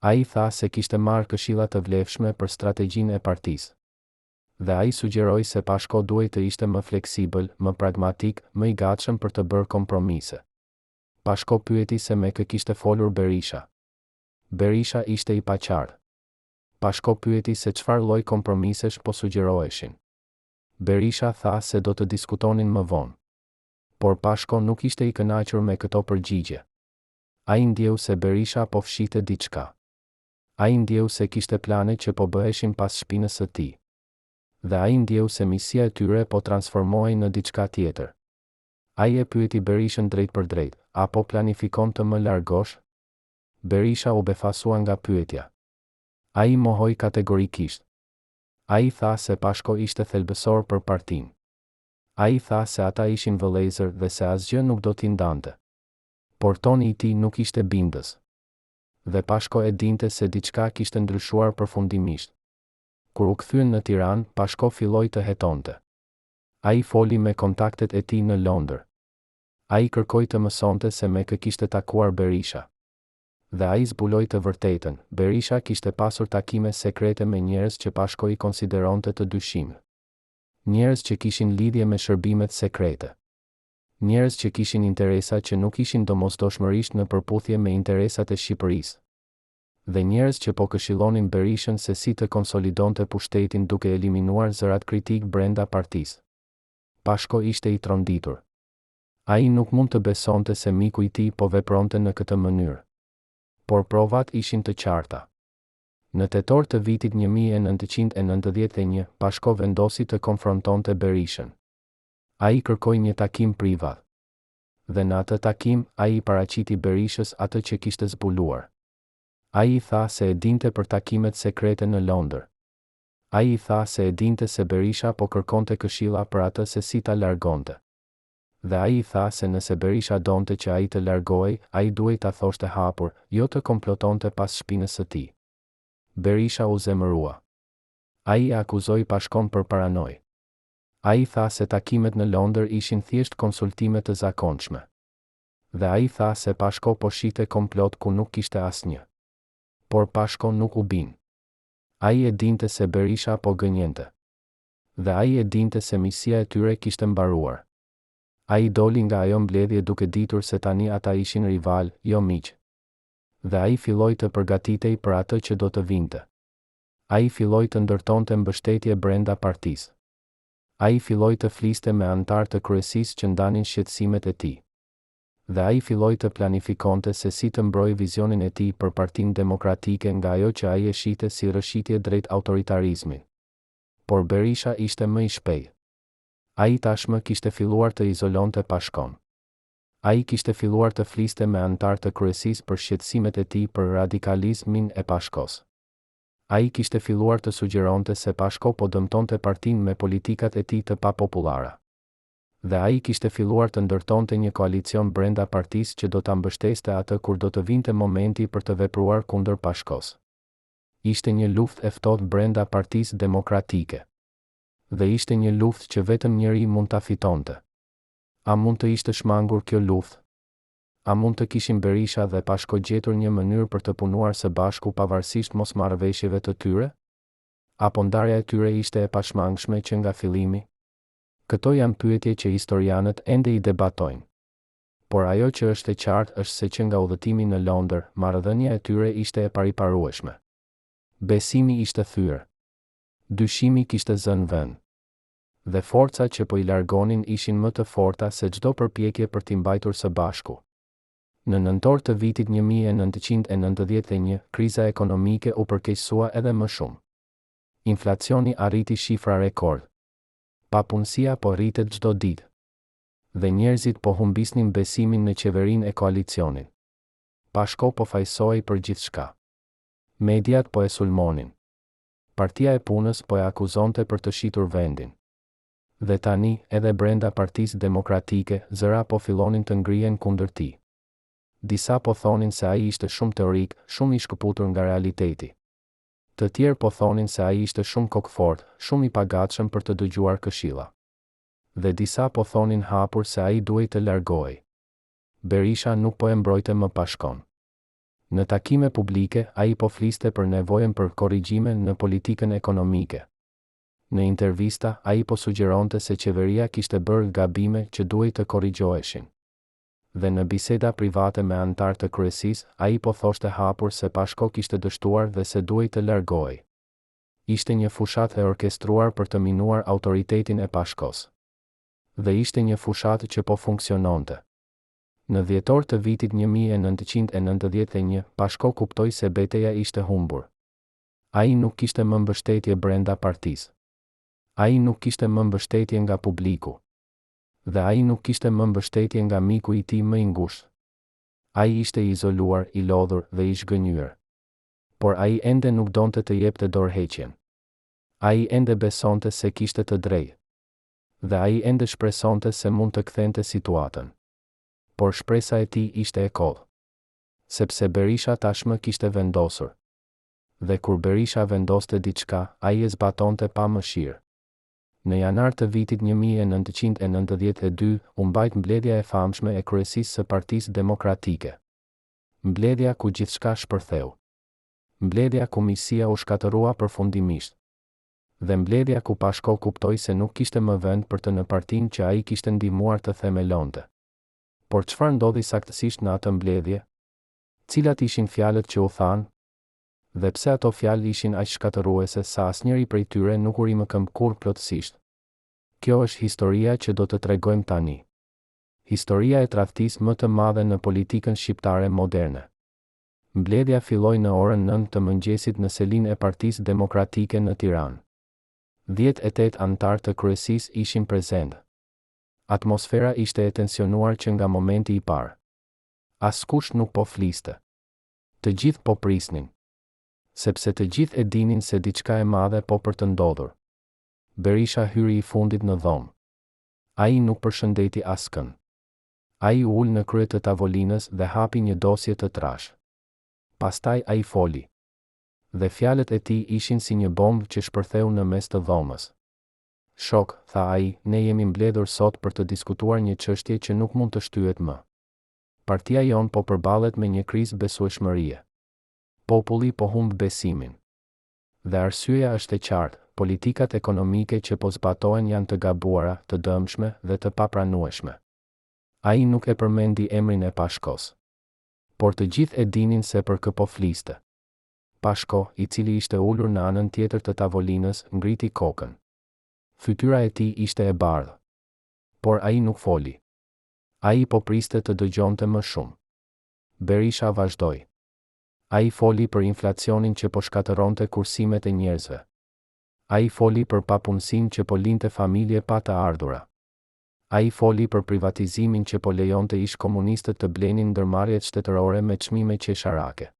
Ai tha se kishte marrë këshilla të vlefshme për strategjinë e partisë. Dhe ai sugjeroi se Pashko duhej të ishte më fleksibël, më pragmatik, më i gatshëm për të bërë kompromise. Pashko pyeti se me kë kishte folur Berisha. Berisha ishte i paqartë. Pashko pyeti se çfarë lloj kompromisesh po sugjeroheshin. Berisha tha se do të diskutonin më vonë. Por Pashko nuk ishte i kënaqur me këto përgjigje. Ai ndjeu se Berisha po fshihte diçka. Ai ndjeu se kishte plane që po bëheshin pas shpinës së tij. Dhe ai ndjeu se miqësia e tyre po transformohej në diçka tjetër. Ai e pyeti Berishën drejtpërdrejt, A po planifikon të më largosh? Berisha u befasua nga pyetja. Ai mohoi kategorikisht. Ai tha se Pashko ishte thelbësor për partinë. Ai tha se ata ishin vëllezër dhe se asgjë nuk do t'i ndante. Por toni i tij nuk ishte bindës. Dhe Pashko e dinte se diçka kishte ndryshuar përfundimisht. Kur u kthyen në Tiranë, Pashko filloi të hetonte. Ai foli me kontaktet e tij në Londër. Ai kërkoi të mësonte se me kë kishte takuar Berisha. Dhe ai zbuloi të vërtetën, Berisha kishte pasur takime sekrete me njerëz që Pashko i konsideronte të dyshimtë. Njerëz që kishin lidhje me shërbimet sekrete. Njerëz që kishin interesa që nuk ishin domosdoshmërisht në përputhje me interesat e Shqipërisë. Dhe njerëz që po këshillonin Berishën se si të konsolidonte pushtetin duke eliminuar zërat kritikë brenda partisë. Pashko ishte i tronditur. Ai nuk mund të besonte se miku i tij po vepronte në këtë mënyrë. Por provat ishin të qarta. Në tetor të vitit 1991, Pashko vendosi të konfrontonte Berishën. Ai kërkoi një takim privat. Dhe në atë takim, ai i paraqiti Berishës atë që kishte zbuluar. Ai i tha se e dinte për takimet sekrete në Londër. Ai i tha se e dinte se Berisha po kërkonte këshilla për atë se si ta largonte. Dhe ai i tha se nëse Berisha donte që ai të largohej, ai duhej ta thoshte hapur, jo të komplotonte pas shpinës së tij. Berisha u zemërua. Ai e akuzoi Pashkon për paranojë. Ai tha se takimet në Londër ishin thjesht konsultime të zakonshme. Dhe ai tha se Pashko po shihte komplot ku nuk kishte asnjë. Por Pashko nuk u bind. Ai e dinte se Berisha po gënjente. Dhe ai e dinte se miqësia e tyre kishte mbaruar. Ai doli nga ajo mbledhje duke ditur se tani ata ishin rivalë, jo miq. Dhe ai filloi të përgatitej për atë që do të vinte. Ai filloi të ndërtonte mbështetje brenda partisë. Ai filloi të fliste me anëtarë të kryesisë që ndanin shqetësimet e tij. Dhe ai filloi të planifikonte se si të mbrojë vizionin e tij për Partinë Demokratike nga ajo që ai e shihte si rrëshqitje drejt autoritarizmit. Por Berisha ishte më i shpejtë. Ai tashmë kishte filluar të izolonte Pashkon. Ai kishte filluar të fliste me anëtarë të kryesisë për shqetësimet e tij për radikalizmin e Pashkos. Ai kishte filluar të sugjeronte se Pashko po dëmtonte partinë me politikat e tij të papopullara. Dhe ai kishte filluar të ndërtonte një koalicion brenda partisë që do ta mbështeste atë kur do të vinte momenti për të vepruar kundër Pashkos. Ishte një luftë e ftohtë brenda Partisë Demokratike. Dhe ishte një luftë që vetëm njëri mund ta fitonte. A mund të ishte shmangur kjo luftë? A mund të kishin Berisha dhe Pashko gjetur një mënyrë për të punuar së bashku pavarësisht mosmarrëveshjeve të tyre? Apo ndarja e tyre ishte e pashmangshme që nga fillimi? Këto janë pyetje që historianët ende i debatojnë. Por ajo që është e qartë është se që nga udhëtimi në Londër, marrëdhënia e tyre ishte e pariparueshme. Besimi ishte thyer. Dyshimi kishte zënë vend. Dhe forcat që po i largonin ishin më të forta se çdo përpjekje për t'i mbajtur së bashku. Në nëntor të vitit 1991, kriza ekonomike u përkeqësua edhe më shumë. Inflacioni arriti shifra rekord. Papunësia po rritet çdo ditë. Dhe njerëzit po humbisnin besimin në qeverinë e koalicionit. Pashko po fajësohej për gjithçka. Mediat po e sulmonin. Partia e Punës po e akuzonte për të shitur vendin. Dhe tani, edhe brenda Partisë Demokratike, zëra po fillonin të ngrihen kundër tij. Disa po thonin se ai ishte shumë teorik, shumë i shkëputur nga realiteti. Të tjerë po thonin se ai ishte shumë kokëfortë, shumë i pagatshëm për të dëgjuar këshilla. Dhe disa po thonin hapur se ai duhej të largohej. Berisha nuk po e mbrojte më Pashkon. Në takime publike, ai po fliste për nevojën për korrigjime në politikën ekonomike. Në intervista, ai po sugjeronte se qeveria kishte bërë gabime që duhej të korrigjoheshin. Dhe në biseda private me anëtarë të kryesisë, ai po thoshte hapur se Pashko kishte dështuar dhe se duhej të largohej. Ishte një fushatë e orkestruar për të minuar autoritetin e Pashkos. Dhe ishte një fushatë që po funksiononte. Në dhjetor të vitit 1991, Pashko kuptoi se beteja ishte humbur. Ai nuk kishte më mbështetje brenda partisë. Ai nuk kishte më mbështetje nga publiku. Dhe ai nuk kishte më mbështetje nga miku i tij më i ngushtë. Ai ishte i izoluar, i lodhur dhe i zhgënjyer. Por ai ende nuk donte të jepte dorëheqjen. Ai ende besonte se kishte të drejtë. Dhe ai ende shpresonte se mund të kthente situatën. Por shpresa e tij ishte e kotë. Sepse Berisha tashmë kishte vendosur. Dhe kur Berisha vendoste diçka, ai e zbatonte pa mëshirë. Në janar të vitit 1992, u mbajt mbledhja e famshme e kryesisë së Partisë Demokratike. Mbledhja ku gjithçka shpërtheu. Mbledhja ku miqësia u shkatërrua përfundimisht. Dhe mbledhja ku Pashko kuptoi se nuk kishte më vend për të në partinë që ai kishte ndihmuar të themelonte. Por çfarë ndodhi saktësisht në atë mbledhje? Cilat ishin fjalët që u thanë? Dhe pse ato fjalë ishin aq shkatërruese sa asnjëri prej tyre nuk u rimëkëmb kurrë plotësisht? Kjo është historia që do të tregojmë tani. Historia e tradhtisë më të madhe në politikën shqiptare moderne. Mbledhja filloi në orën nëntë të mëngjesit në selinë e Partisë Demokratike në Tiranë. 18 anëtarë të kryesisë ishin prezentë. Atmosfera ishte e tensionuar që nga momenti i parë. Askush nuk po fliste. Të gjithë po prisnin. Sepse të gjithë e dinin se diçka e madhe po për të ndodhur. Berisha hyri i fundit në dhomë. Ai nuk përshëndeti askënd. Ai u ul në krye të tavolinës dhe hapi një dosje të trashë. Pastaj ai foli. Dhe fjalët e tij ishin si një bombë që shpërtheu në mes të dhomës. Shokë, tha ai, ne jemi mbledhur sot për të diskutuar një çështje që nuk mund të shtyhet më. Partia jonë po përballet me një krizë besueshmërie. Populli po humb besimin. Dhe arsyeja është e qartë, politikat ekonomike që po zbatohen janë të gabuara, të dëmshme dhe të papranueshme. Ai nuk e përmendi emrin e Pashkos. Por të gjithë e dinin se për kë po fliste. Pashko, i cili ishte ulur në anën tjetër të tavolinës, ngriti kokën. Fytyra e tij ishte e bardhë. Por ai nuk foli. Ai po priste të dëgjonte më shumë. Berisha vazhdoi. Ai foli për inflacionin që po shkatërronte kursimet e njerëzve. Ai foli për papunësinë që po linte familje pa të ardhura. Ai foli për privatizimin që po lejonte ish-komunistët të blenin ndërmarrjet shtetërore me çmime qesharake.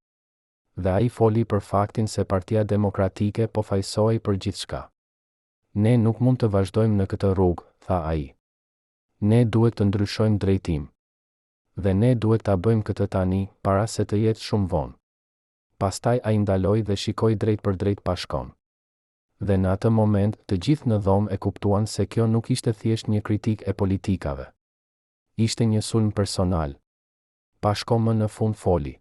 Dhe ai foli për faktin se Partia Demokratike po fajësohej për gjithçka. Ne nuk mund të vazhdojmë në këtë rrugë, tha ai. Ne duhet të ndryshojmë drejtim. Dhe ne duhet ta bëjmë këtë tani, para se të jetë shumë vonë. Pastaj ai ndaloi dhe shikoi drejtpërdrejt Pashkon. Dhe në atë moment, të gjithë në dhomë e kuptuan se kjo nuk ishte thjesht një kritikë e politikave. Ishte një sulm personal. Pashko më në fund foli.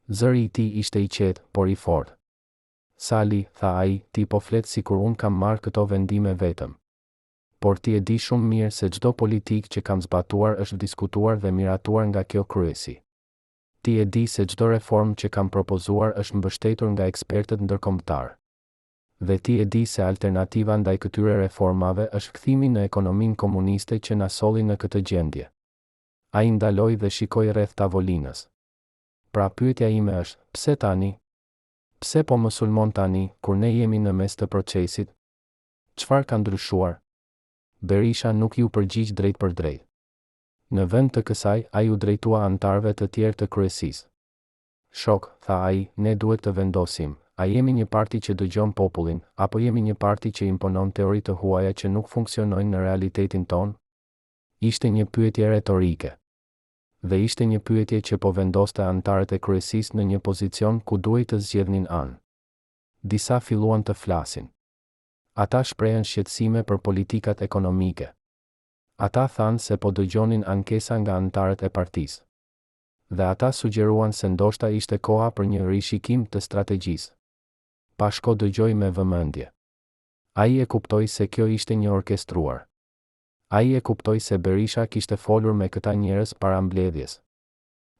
Zëri i tij ishte i qetë, por i fortë. Sali, tha ai, ti po flet sikur unë kam marrë këto vendime vetëm. Por ti e di shumë mirë se çdo politikë që kam zbatuar është diskutuar dhe miratuar nga kjo kryesi. Ti e di se çdo reformë që kam propozuar është mbështetur nga ekspertët ndërkombëtarë. Dhe ti e di se alternativa ndaj këtyre reformave është kthimi në ekonominë komuniste që na solli në këtë gjendje. Ai ndaloi dhe shikoi rreth tavolinës. Pra pyetja ime është, pse tani? Pse po më sulmon tani, kur ne jemi në mes të procesit? Çfarë ka ndryshuar? Berisha nuk iu përgjigj drejtpërdrejt. Në vend të kësaj, ai u drejtua anëtarëve të tjerë të kryesisë. Shokë, tha ai, ne duhet të vendosim, a jemi një parti që dëgjon popullin, apo jemi një parti që imponon teori të huaja që nuk funksionojnë në realitetin tonë? Ishte një pyetje retorike. Dhe ishte një pyetje që po vendoste anëtarët e kryesisë në një pozicion ku duhej të zgjidhnin anë. Disa filluan të flasin. Ata shprehën shqetësime për politikat ekonomike. Ata thanë se po dëgjonin ankesa nga anëtarët e partisë. Dhe ata sugjeruan se ndoshta ishte koha për një rishikim të strategjisë. Pashko dëgjoi me vëmendje. Ai e kuptoi se kjo ishte një orkestruar. Ai e kuptoi se Berisha kishte folur me këta njerëz para mbledhjes.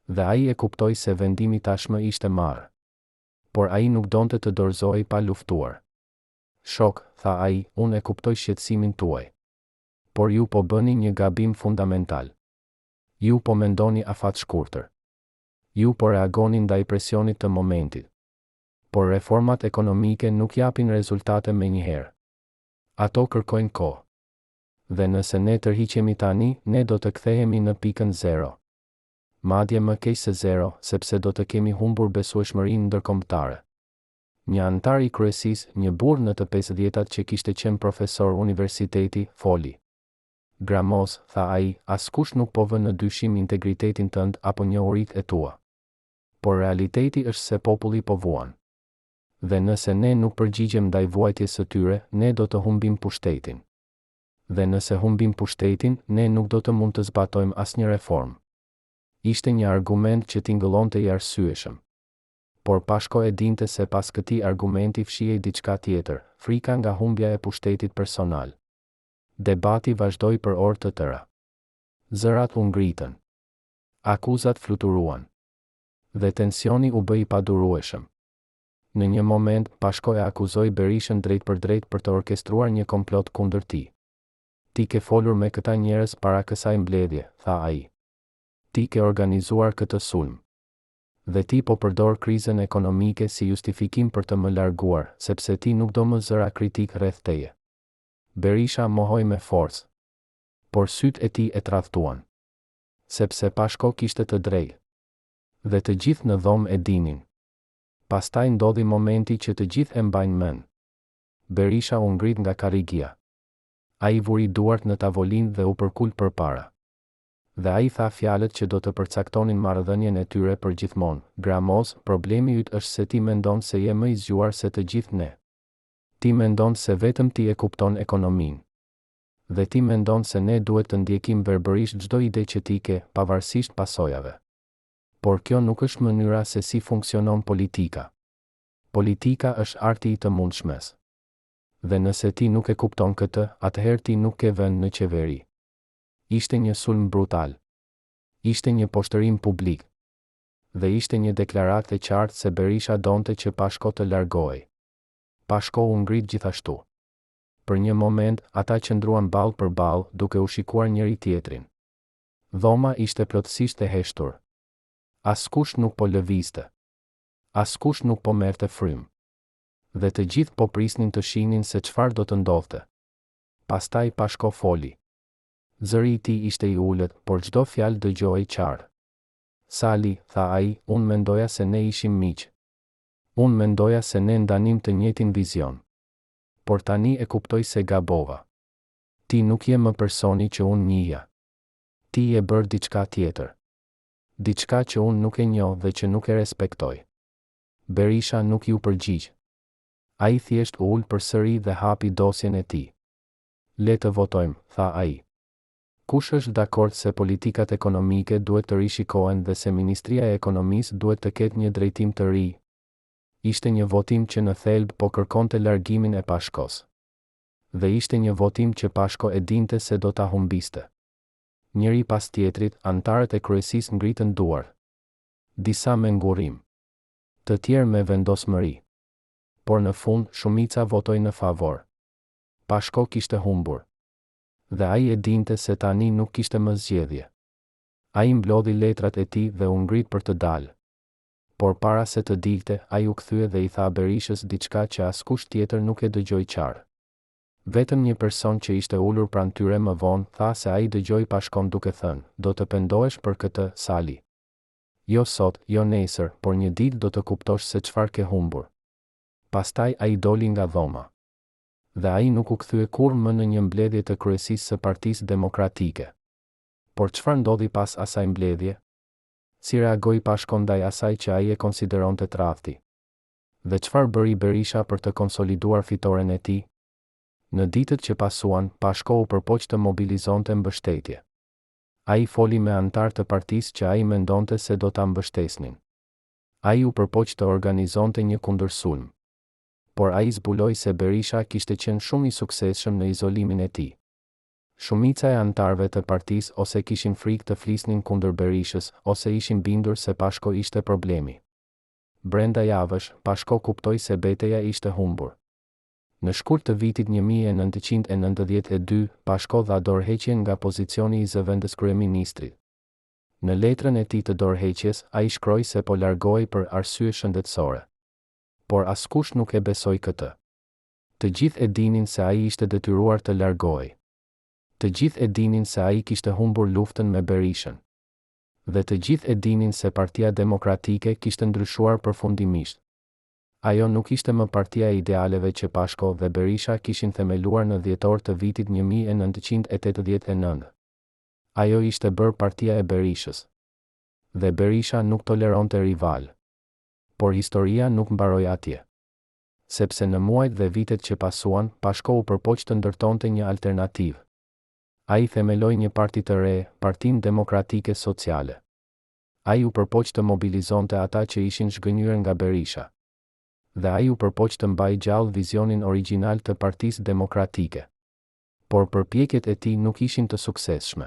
Dhe ai e kuptoi se vendimi tashmë ishte marrë. Por ai nuk donte të dorëzohej pa luftuar. Shokë, tha ai, unë e kuptoj shqetësimin tuaj. Por ju po bëni një gabim fundamental. Ju po mendoni afatshkurtër. Ju po reagoni ndaj presionit të momentit. Por reformat ekonomike nuk japin rezultate menjëherë. Ato kërkojnë kohë. Dhe nëse ne tërhiqemi tani, ne do të kthehemi në pikën zero. Madje më keq se zero, sepse do të kemi humbur besueshmërinë ndërkombëtare. Një anëtar i kryesisë, një burrë në të pesëdhjetat që kishte qenë profesor universiteti, foli. Gramoz, tha ai, askush nuk po vë në dyshim integritetin tënd apo njohuritë e tua. Por realiteti është se populli po vuan. Dhe nëse ne nuk përgjigjem ndaj vuajtjes së tyre, ne do të humbim pushtetin. Dhe nëse humbim pushtetin, ne nuk do të mund të zbatojmë asnjë reformë. Ishte një argument që tingëllonte i arsyeshëm. Por Pashko e dinte se pas këtij argumenti fshihej diçka tjetër, frika nga humbja e pushtetit personal. Debati vazhdoi për orë të tëra. Zërat u ngritën. Akuzat fluturuan. Dhe tensioni u bë i padurueshëm. Në një moment, Pashko e akuzoi Berishën drejtpërdrejt për të orkestruar një komplot kundër tij. Ti ke folur me këta njerëz para kësaj mbledhje, tha ai. Ti ke organizuar këtë sulm. Dhe ti po përdor krizën ekonomike si justifikim për të më larguar, sepse ti nuk do më zëra kritikë rreth teje. Berisha mohoi me forcë. Por sytë e tij e tradhtuan. Sepse Pashko kishte të drejtë. Dhe të gjithë në dhomë e dinin. Pastaj ndodhi momenti që të gjithë e mbajnë mend. Berisha u ngrit nga karrigia. Ai vuri duart në tavolinë dhe u përkul përpara. Dhe ai tha fjalët që do të përcaktonin marrëdhënien e tyre për gjithmonë, Gramoz, problemi yt është se ti mendon se je më i zgjuar se të gjithë ne. Ti mendon se vetëm ti e kupton ekonominë. Dhe ti mendon se ne duhet të ndjekim verbërisht çdo ide që ti ke, pavarësisht pasojave. Por kjo nuk është mënyra se si funksionon politika. Politika është arti i të mundshmes. Dhe nëse ti nuk e kupton këtë, atëherë ti nuk ke vend në qeveri. Ishte një sulm brutal. Ishte një poshtërim publik. Dhe ishte një deklaratë e qartë se Berisha donte që Pashko të largohej. Pashko u ngrit gjithashtu. Për një moment, ata qëndruan ballë për ballë, duke u shikuar njëri-tjetrin. Dhoma ishte plotësisht e heshtur. Askush nuk po lëvizte. Askush nuk po merrte frymë. Dhe të gjithë po prisnin të shihnin se çfarë do të ndodhte. Pastaj Pashko foli. Zëri i tij ishte i ulët, por çdo fjalë dëgjohej qartë. Sali, tha ai, unë mendoja se ne ishim miq. Unë mendoja se ne ndanim të njëjtin vizion. Por tani e kuptoj se gabova. Ti nuk je më personi që unë njihja. Ti je bërë diçka tjetër. Diçka që unë nuk e njoh dhe që nuk e respektoj. Berisha nuk iu përgjigj. Ai thjesht u ul përsëri dhe hapi dosjen e tij. Le të votojmë, tha ai. Kush është dakord se politikat ekonomike duhet të rishikohen dhe se Ministria e Ekonomisë duhet të ketë një drejtim të ri? Ishte një votim që në thelb po kërkonte largimin e Pashkos. Dhe ishte një votim që Pashko e dinte se do ta humbiste. Njëri pas tjetrit, anëtarët e kryesisë ngritën duart. Disa me ngurrim. Të tjerë me vendosmëri. Por në fund, shumica votoi në favor. Pashko kishte humbur. Dhe ai e dinte se tani nuk kishte më zgjedhje. Ai mblodhi letrat e tij dhe u ngrit për të dalë. Por para se të dilte, ai u kthye dhe i tha Berishës diçka që askush tjetër nuk e dëgjoi qartë. Vetëm një person që ishte ulur pranë tyre më vonë tha se ai dëgjoi Pashkon duke thënë, Do të pendohesh për këtë, Sali. Jo sot, jo nesër, por një ditë do të kuptosh se çfarë ke humbur. Pastaj ai doli nga dhoma. Dhe ai nuk u kthye kurrë më në një mbledhje të kryesisë së Partisë Demokratike. Por çfarë ndodhi pas asaj mbledhje? Si reagoi Pashko ndaj asaj që ai e konsideronte tradhti? Dhe çfarë bëri Berisha për të konsoliduar fitoren e tij? Në ditët që pasuan, Pashko u përpoq të mobilizonte mbështetje. Ai foli me anëtarë të partisë që ai mendonte se do ta mbështesnin. Ai u përpoq të organizonte një kundërsulm. Por ai zbuloi se Berisha kishte qenë shumë i suksesshëm në izolimin e tij. Shumica e anëtarëve të partisë ose kishin frikë të flisnin kundër Berishës, ose ishin bindur se Pashko ishte problemi. Brenda javësh, Pashko kuptoi se beteja ishte humbur. Në shkurt të vitit 1992, Pashko dha dorëheqjen nga pozicioni i zëvendëskryeministrit. Në letrën e tij të dorëheqjes, ai shkroi se po largohej për arsye shëndetësore. Por askush nuk e besoi këtë. Të gjithë e dinin se ai ishte detyruar të largohej. Të gjithë e dinin se ai kishte humbur luftën me Berishën. Dhe të gjithë e dinin se Partia Demokratike kishte ndryshuar përfundimisht. Ajo nuk ishte më partia e idealeve që Pashko dhe Berisha kishin themeluar në dhjetor të vitit 1989. Ajo ishte bërë partia e Berishës. Dhe Berisha nuk toleronte rivalë. Por historia nuk mbaroi atje. Sepse në muajt dhe vitet që pasuan, Pashko u përpoq të ndërtonte një alternativë. Ai themeloi një parti të re, Partinë Demokratike Sociale. Ai u përpoq të mobilizonte ata që ishin zhgënjyer nga Berisha. Dhe ai u përpoq të mbajë gjallë vizionin origjinal të Partisë Demokratike. Por përpjekjet e tij nuk ishin të suksesshme.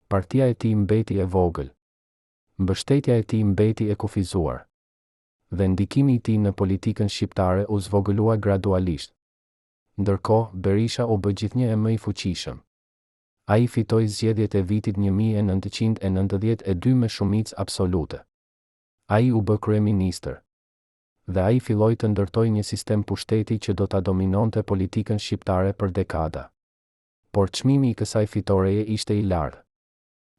Partia e tij mbeti e vogël. Mbështetja e tij mbeti e kufizuar. Dhe ndikimi i tij në politikën shqiptare u zvogëlua gradualisht. Ndërkohë, Berisha u bë gjithnjë e më i fuqishëm. Ai fitoi zgjedhjet e vitit 1992 me shumicë absolute. Ai u bë kryeministër. Dhe ai filloi të ndërtojë një sistem pushteti që do ta dominonte politikën shqiptare për dekada. Por çmimi i kësaj fitoreje ishte i lartë.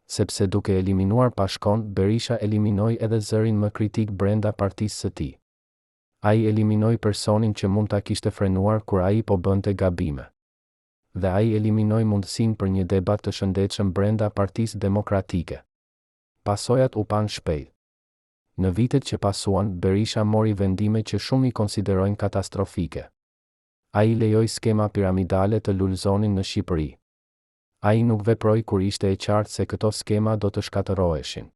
Sepse duke eliminuar Pashkon, Berisha eliminoi edhe zërin më kritik brenda partisë së tij. Ai eliminoi personin që mund ta kishte frenuar kur ai po bënte gabime. Dhe ai eliminoi mundësinë për një debat të shëndetshëm brenda Partisë Demokratike. Pasojat u panë shpejt. Në vitet që pasuan, Berisha mori vendime që shumë i konsiderojnë katastrofike. Ai lejoi skema piramidale të lulëzonin në Shqipëri. Ai nuk veproi kur ishte e qartë se këto skema do të shkatërroheshin.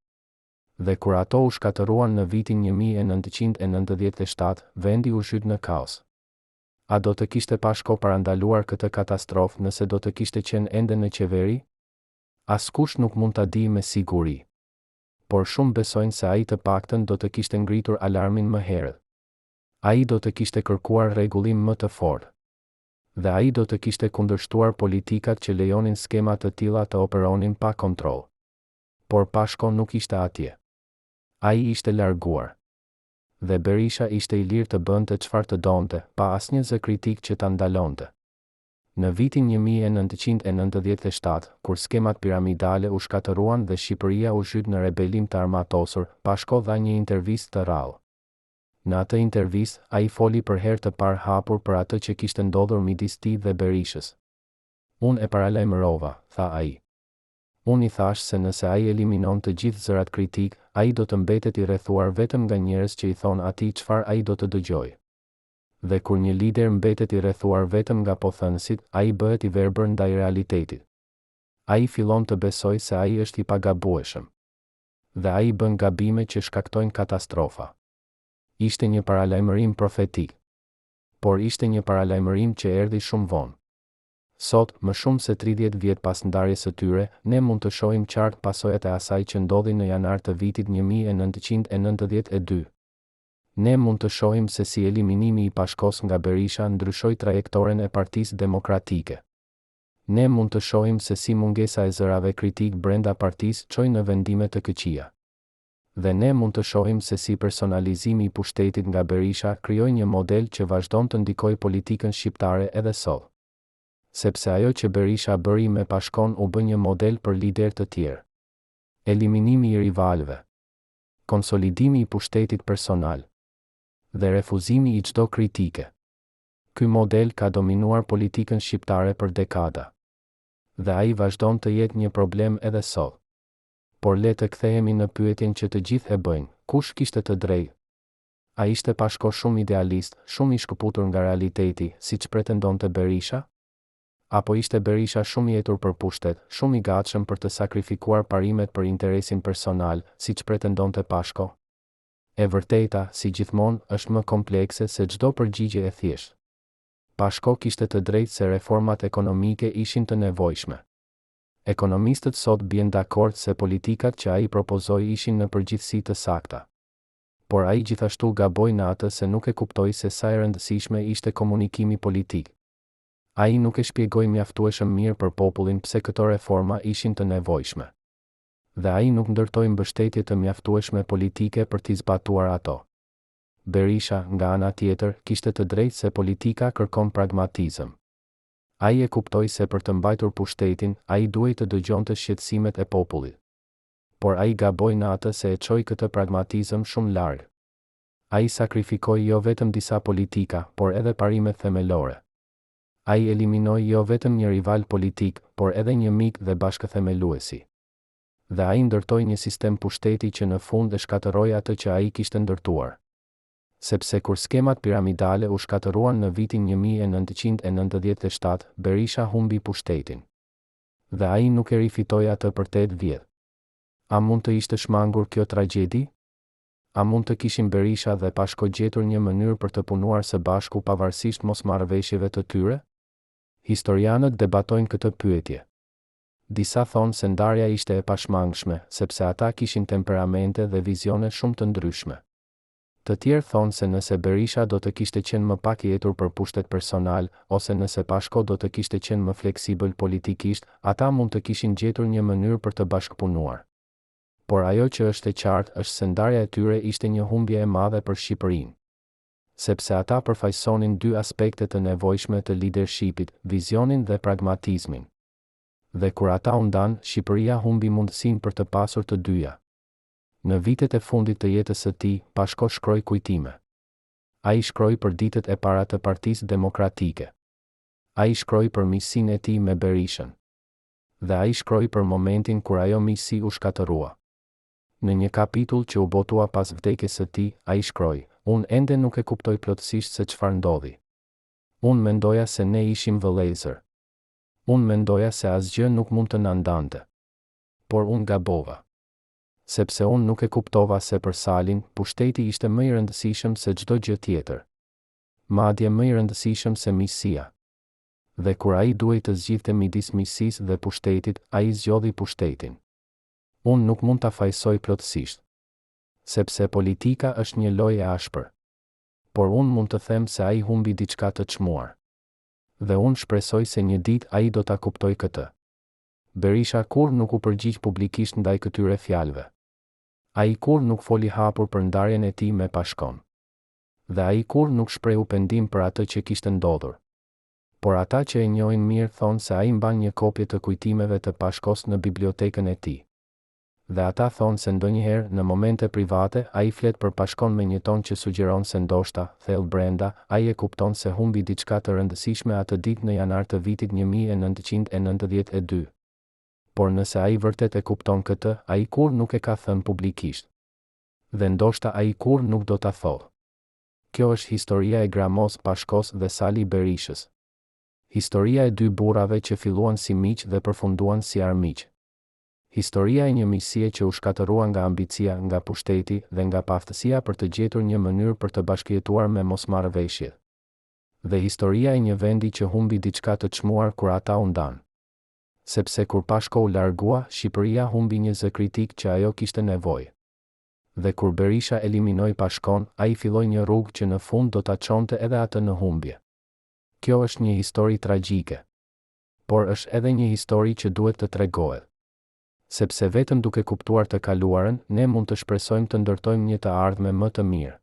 Dhe kur ato u shkatërruan në vitin 1997, vendi u zhyt në kaos. A do të kishte Pashko parandaluar këtë katastrofë nëse do të kishte qenë ende në qeveri? Askush nuk mund ta dijë me siguri. Por shumë besojnë se ai të paktën do të kishte ngritur alarmin më herët. Ai do të kishte kërkuar rregullim më të fortë. Dhe ai do të kishte kundërshtuar politikat që lejonin skema të tilla të operonin pa kontroll. Por Pashko nuk ishte atje. Ai ishte larguar. Dhe Berisha ishte i lirë të bënte çfarë të donte, pa asnjë zë kritik që ta ndalonte. Në vitin 1997, kur skemat piramidale u shkatërruan dhe Shqipëria u zhyt në rebelim të armatosur, Pashko dha një intervistë të rrallë. Në atë intervistë, ai foli për herë të parë hapur për atë që kishte ndodhur midis tij dhe Berishës. Unë e paralajmërova, tha ai. Unë i thashë se nëse ai eliminon të gjithë zërat kritikë, ai do të mbetet i rrethuar vetëm nga njerëz që i thonë atij çfarë ai do të dëgjojë. Dhe kur një lider mbetet i rrethuar vetëm nga po-thënësit, ai bëhet i verbër ndaj realitetit. Ai fillon të besojë se ai është i pagabueshëm. Dhe ai bën gabime që shkaktojnë katastrofa. Ishte një paralajmërim profetik. Por ishte një paralajmërim që erdhi shumë vonë. Sot, më shumë se 30 vjet pas ndarjes së tyre, ne mund të shohim qartë pasojat e asaj që ndodhi në janar të vitit 1992. Ne mund të shohim se si eliminimi i Pashkos nga Berisha ndryshoi trajektoren e Partisë Demokratike. Ne mund të shohim se si mungesa e zërave kritikë brenda partisë çoi në vendime të këqija. Dhe ne mund të shohim se si personalizimi i pushtetit nga Berisha krijoi një model që vazhdon të ndikojë politikën shqiptare edhe sot. Sepse ajo që Berisha bëri me Pashkon u bë një model për liderë të tjerë. Eliminimi i rivalëve. Konsolidimi i pushtetit personal. Dhe refuzimi i çdo kritike. Ky model ka dominuar politikën shqiptare për dekada. Dhe ai vazhdon të jetë një problem edhe sot. Por le të kthehemi në pyetjen që të gjithë e bëjnë, kush kishte të drejtë? A ishte Pashko shumë idealist, shumë i shkëputur nga realiteti, siç pretendonte Berisha? Apo ishte Berisha shumë i etur për pushtet, shumë i gatshëm për të sakrifikuar parimet për interesin personal, siç pretendonte Pashko? E vërteta, si gjithmonë, është më komplekse se çdo përgjigje e thjeshtë. Pashko kishte të drejtë se reformat ekonomike ishin të nevojshme. Ekonomistët sot bien dakord se politikat që ai propozoi ishin në përgjithësi të sakta. Por ai gjithashtu gaboi në atë se nuk e kuptoi se sa e rëndësishme ishte komunikimi politik. Ai nuk e shpjegoi mjaftueshëm mirë për popullin pse këto reforma ishin të nevojshme. Dhe ai nuk ndërtoi mbështetje të mjaftueshme politike për t'i zbatuar ato. Berisha, nga ana tjetër, kishte të drejtë se politika kërkon pragmatizëm. Ai e kuptoi se për të mbajtur pushtetin, ai duhej të dëgjonte shqetësimet e popullit. Por ai gaboi në atë se e çoi këtë pragmatizëm shumë larg. Ai sakrifikoi jo vetëm disa politika, por edhe parimet themelore. Ai eliminoi jo vetëm një rival politik, por edhe një mik dhe bashkëthemeluesi. Dhe ai ndërtoi një sistem pushteti që në fund e shkatërroi atë që ai kishte ndërtuar. Sepse kur skemat piramidale u shkatërruan në vitin 1997, Berisha humbi pushtetin. Dhe ai nuk e rifitoi atë për tetë vjet. A mund të ishte shmangur kjo tragjedi? A mund të kishin Berisha dhe Pashko gjetur një mënyrë për të punuar së bashku pavarësisht mosmarrëveshjeve të tyre? Historianët debatojnë këtë pyetje. Disa thonë se ndarja ishte e pashmangshme, sepse ata kishin temperamente dhe vizione shumë të ndryshme. Të tjerë thonë se nëse Berisha do të kishte qenë më pak i etur për pushtet personal, ose nëse Pashko do të kishte qenë më fleksibël politikisht, ata mund të kishin gjetur një mënyrë për të bashkëpunuar. Por ajo që është e qartë është se ndarja e tyre ishte një humbje e madhe për Shqipërinë. Sepse ata përfaqësonin dy aspekte të nevojshme të lidershipit, vizionin dhe pragmatizmin. Dhe kur ata u ndanë, Shqipëria humbi mundësinë për të pasur të dyja. Në vitet e fundit të jetës së tij, Pashko shkroi kujtime. Ai shkroi për ditët e para të Partisë Demokratike. Ai shkroi për miqësinë e tij me Berishën. Dhe ai shkroi për momentin kur ajo miqësi u shkatërrua. Në një kapitull që u botua pas vdekjes së tij, ai shkroi, Unë ende nuk e kuptoj plotësisht se çfarë ndodhi. Unë mendoja se ne ishim vëllezër. Unë mendoja se asgjë nuk mund të na ndante. Por unë gabova. Sepse unë nuk e kuptova se për Salin, pushteti ishte më i rëndësishëm se çdo gjë tjetër. Madje më i rëndësishëm se miqësia. Dhe kur ai duhej të zgjidhte midis miqësisë dhe pushtetit, ai zgjodhi pushtetin. Unë nuk mund ta fajësoj plotësisht. Sepse politika është një lojë e ashpër. Por unë mund të them se ai humbi diçka të çmuar. Dhe unë shpresoj se një ditë ai do ta kuptojë këtë. Berisha kurrë nuk u përgjigj publikisht ndaj këtyre fjalëve. Ai kurrë nuk foli hapur për ndarjen e tij me Pashkon. Dhe ai kurrë nuk shprehu pendim për atë që kishte ndodhur. Por ata që e njohin mirë thonë se ai mban një kopje të kujtimeve të Pashkos në bibliotekën e tij. Dhe ata thonë se ndonjëherë, në momente private, ai flet për Pashkon me një ton që sugjeron se ndoshta, thellë brenda, ai e kupton se humbi diçka të rëndësishme atë ditë në janar të vitit 1992. Por nëse ai vërtet e kupton këtë, ai kurrë nuk e ka thënë publikisht. Dhe ndoshta ai kurrë nuk do ta thotë. Kjo është historia e Gramoz Pashkos dhe Sali Berishës. Historia e dy burrave që filluan si miq dhe përfunduan si armiq. Historia e një miqësie që u shkatërrua nga ambicia, nga pushteti dhe nga paaftësia për të gjetur një mënyrë për të bashkëjetuar me mosmarrëveshjet. Dhe historia e një vendi që humbi diçka të çmuar kur ata u ndanë. Sepse kur Pashko u largua, Shqipëria humbi një zë kritik që ajo kishte nevojë. Dhe kur Berisha eliminoi Pashkon, ai filloi një rrugë që në fund do ta çonte edhe atë në humbje. Kjo është një histori tragjike. Por është edhe një histori që duhet të tregohet. Sepse vetëm duke kuptuar të kaluarën, ne mund të shpresojmë të ndërtojmë një të ardhme më të mirë.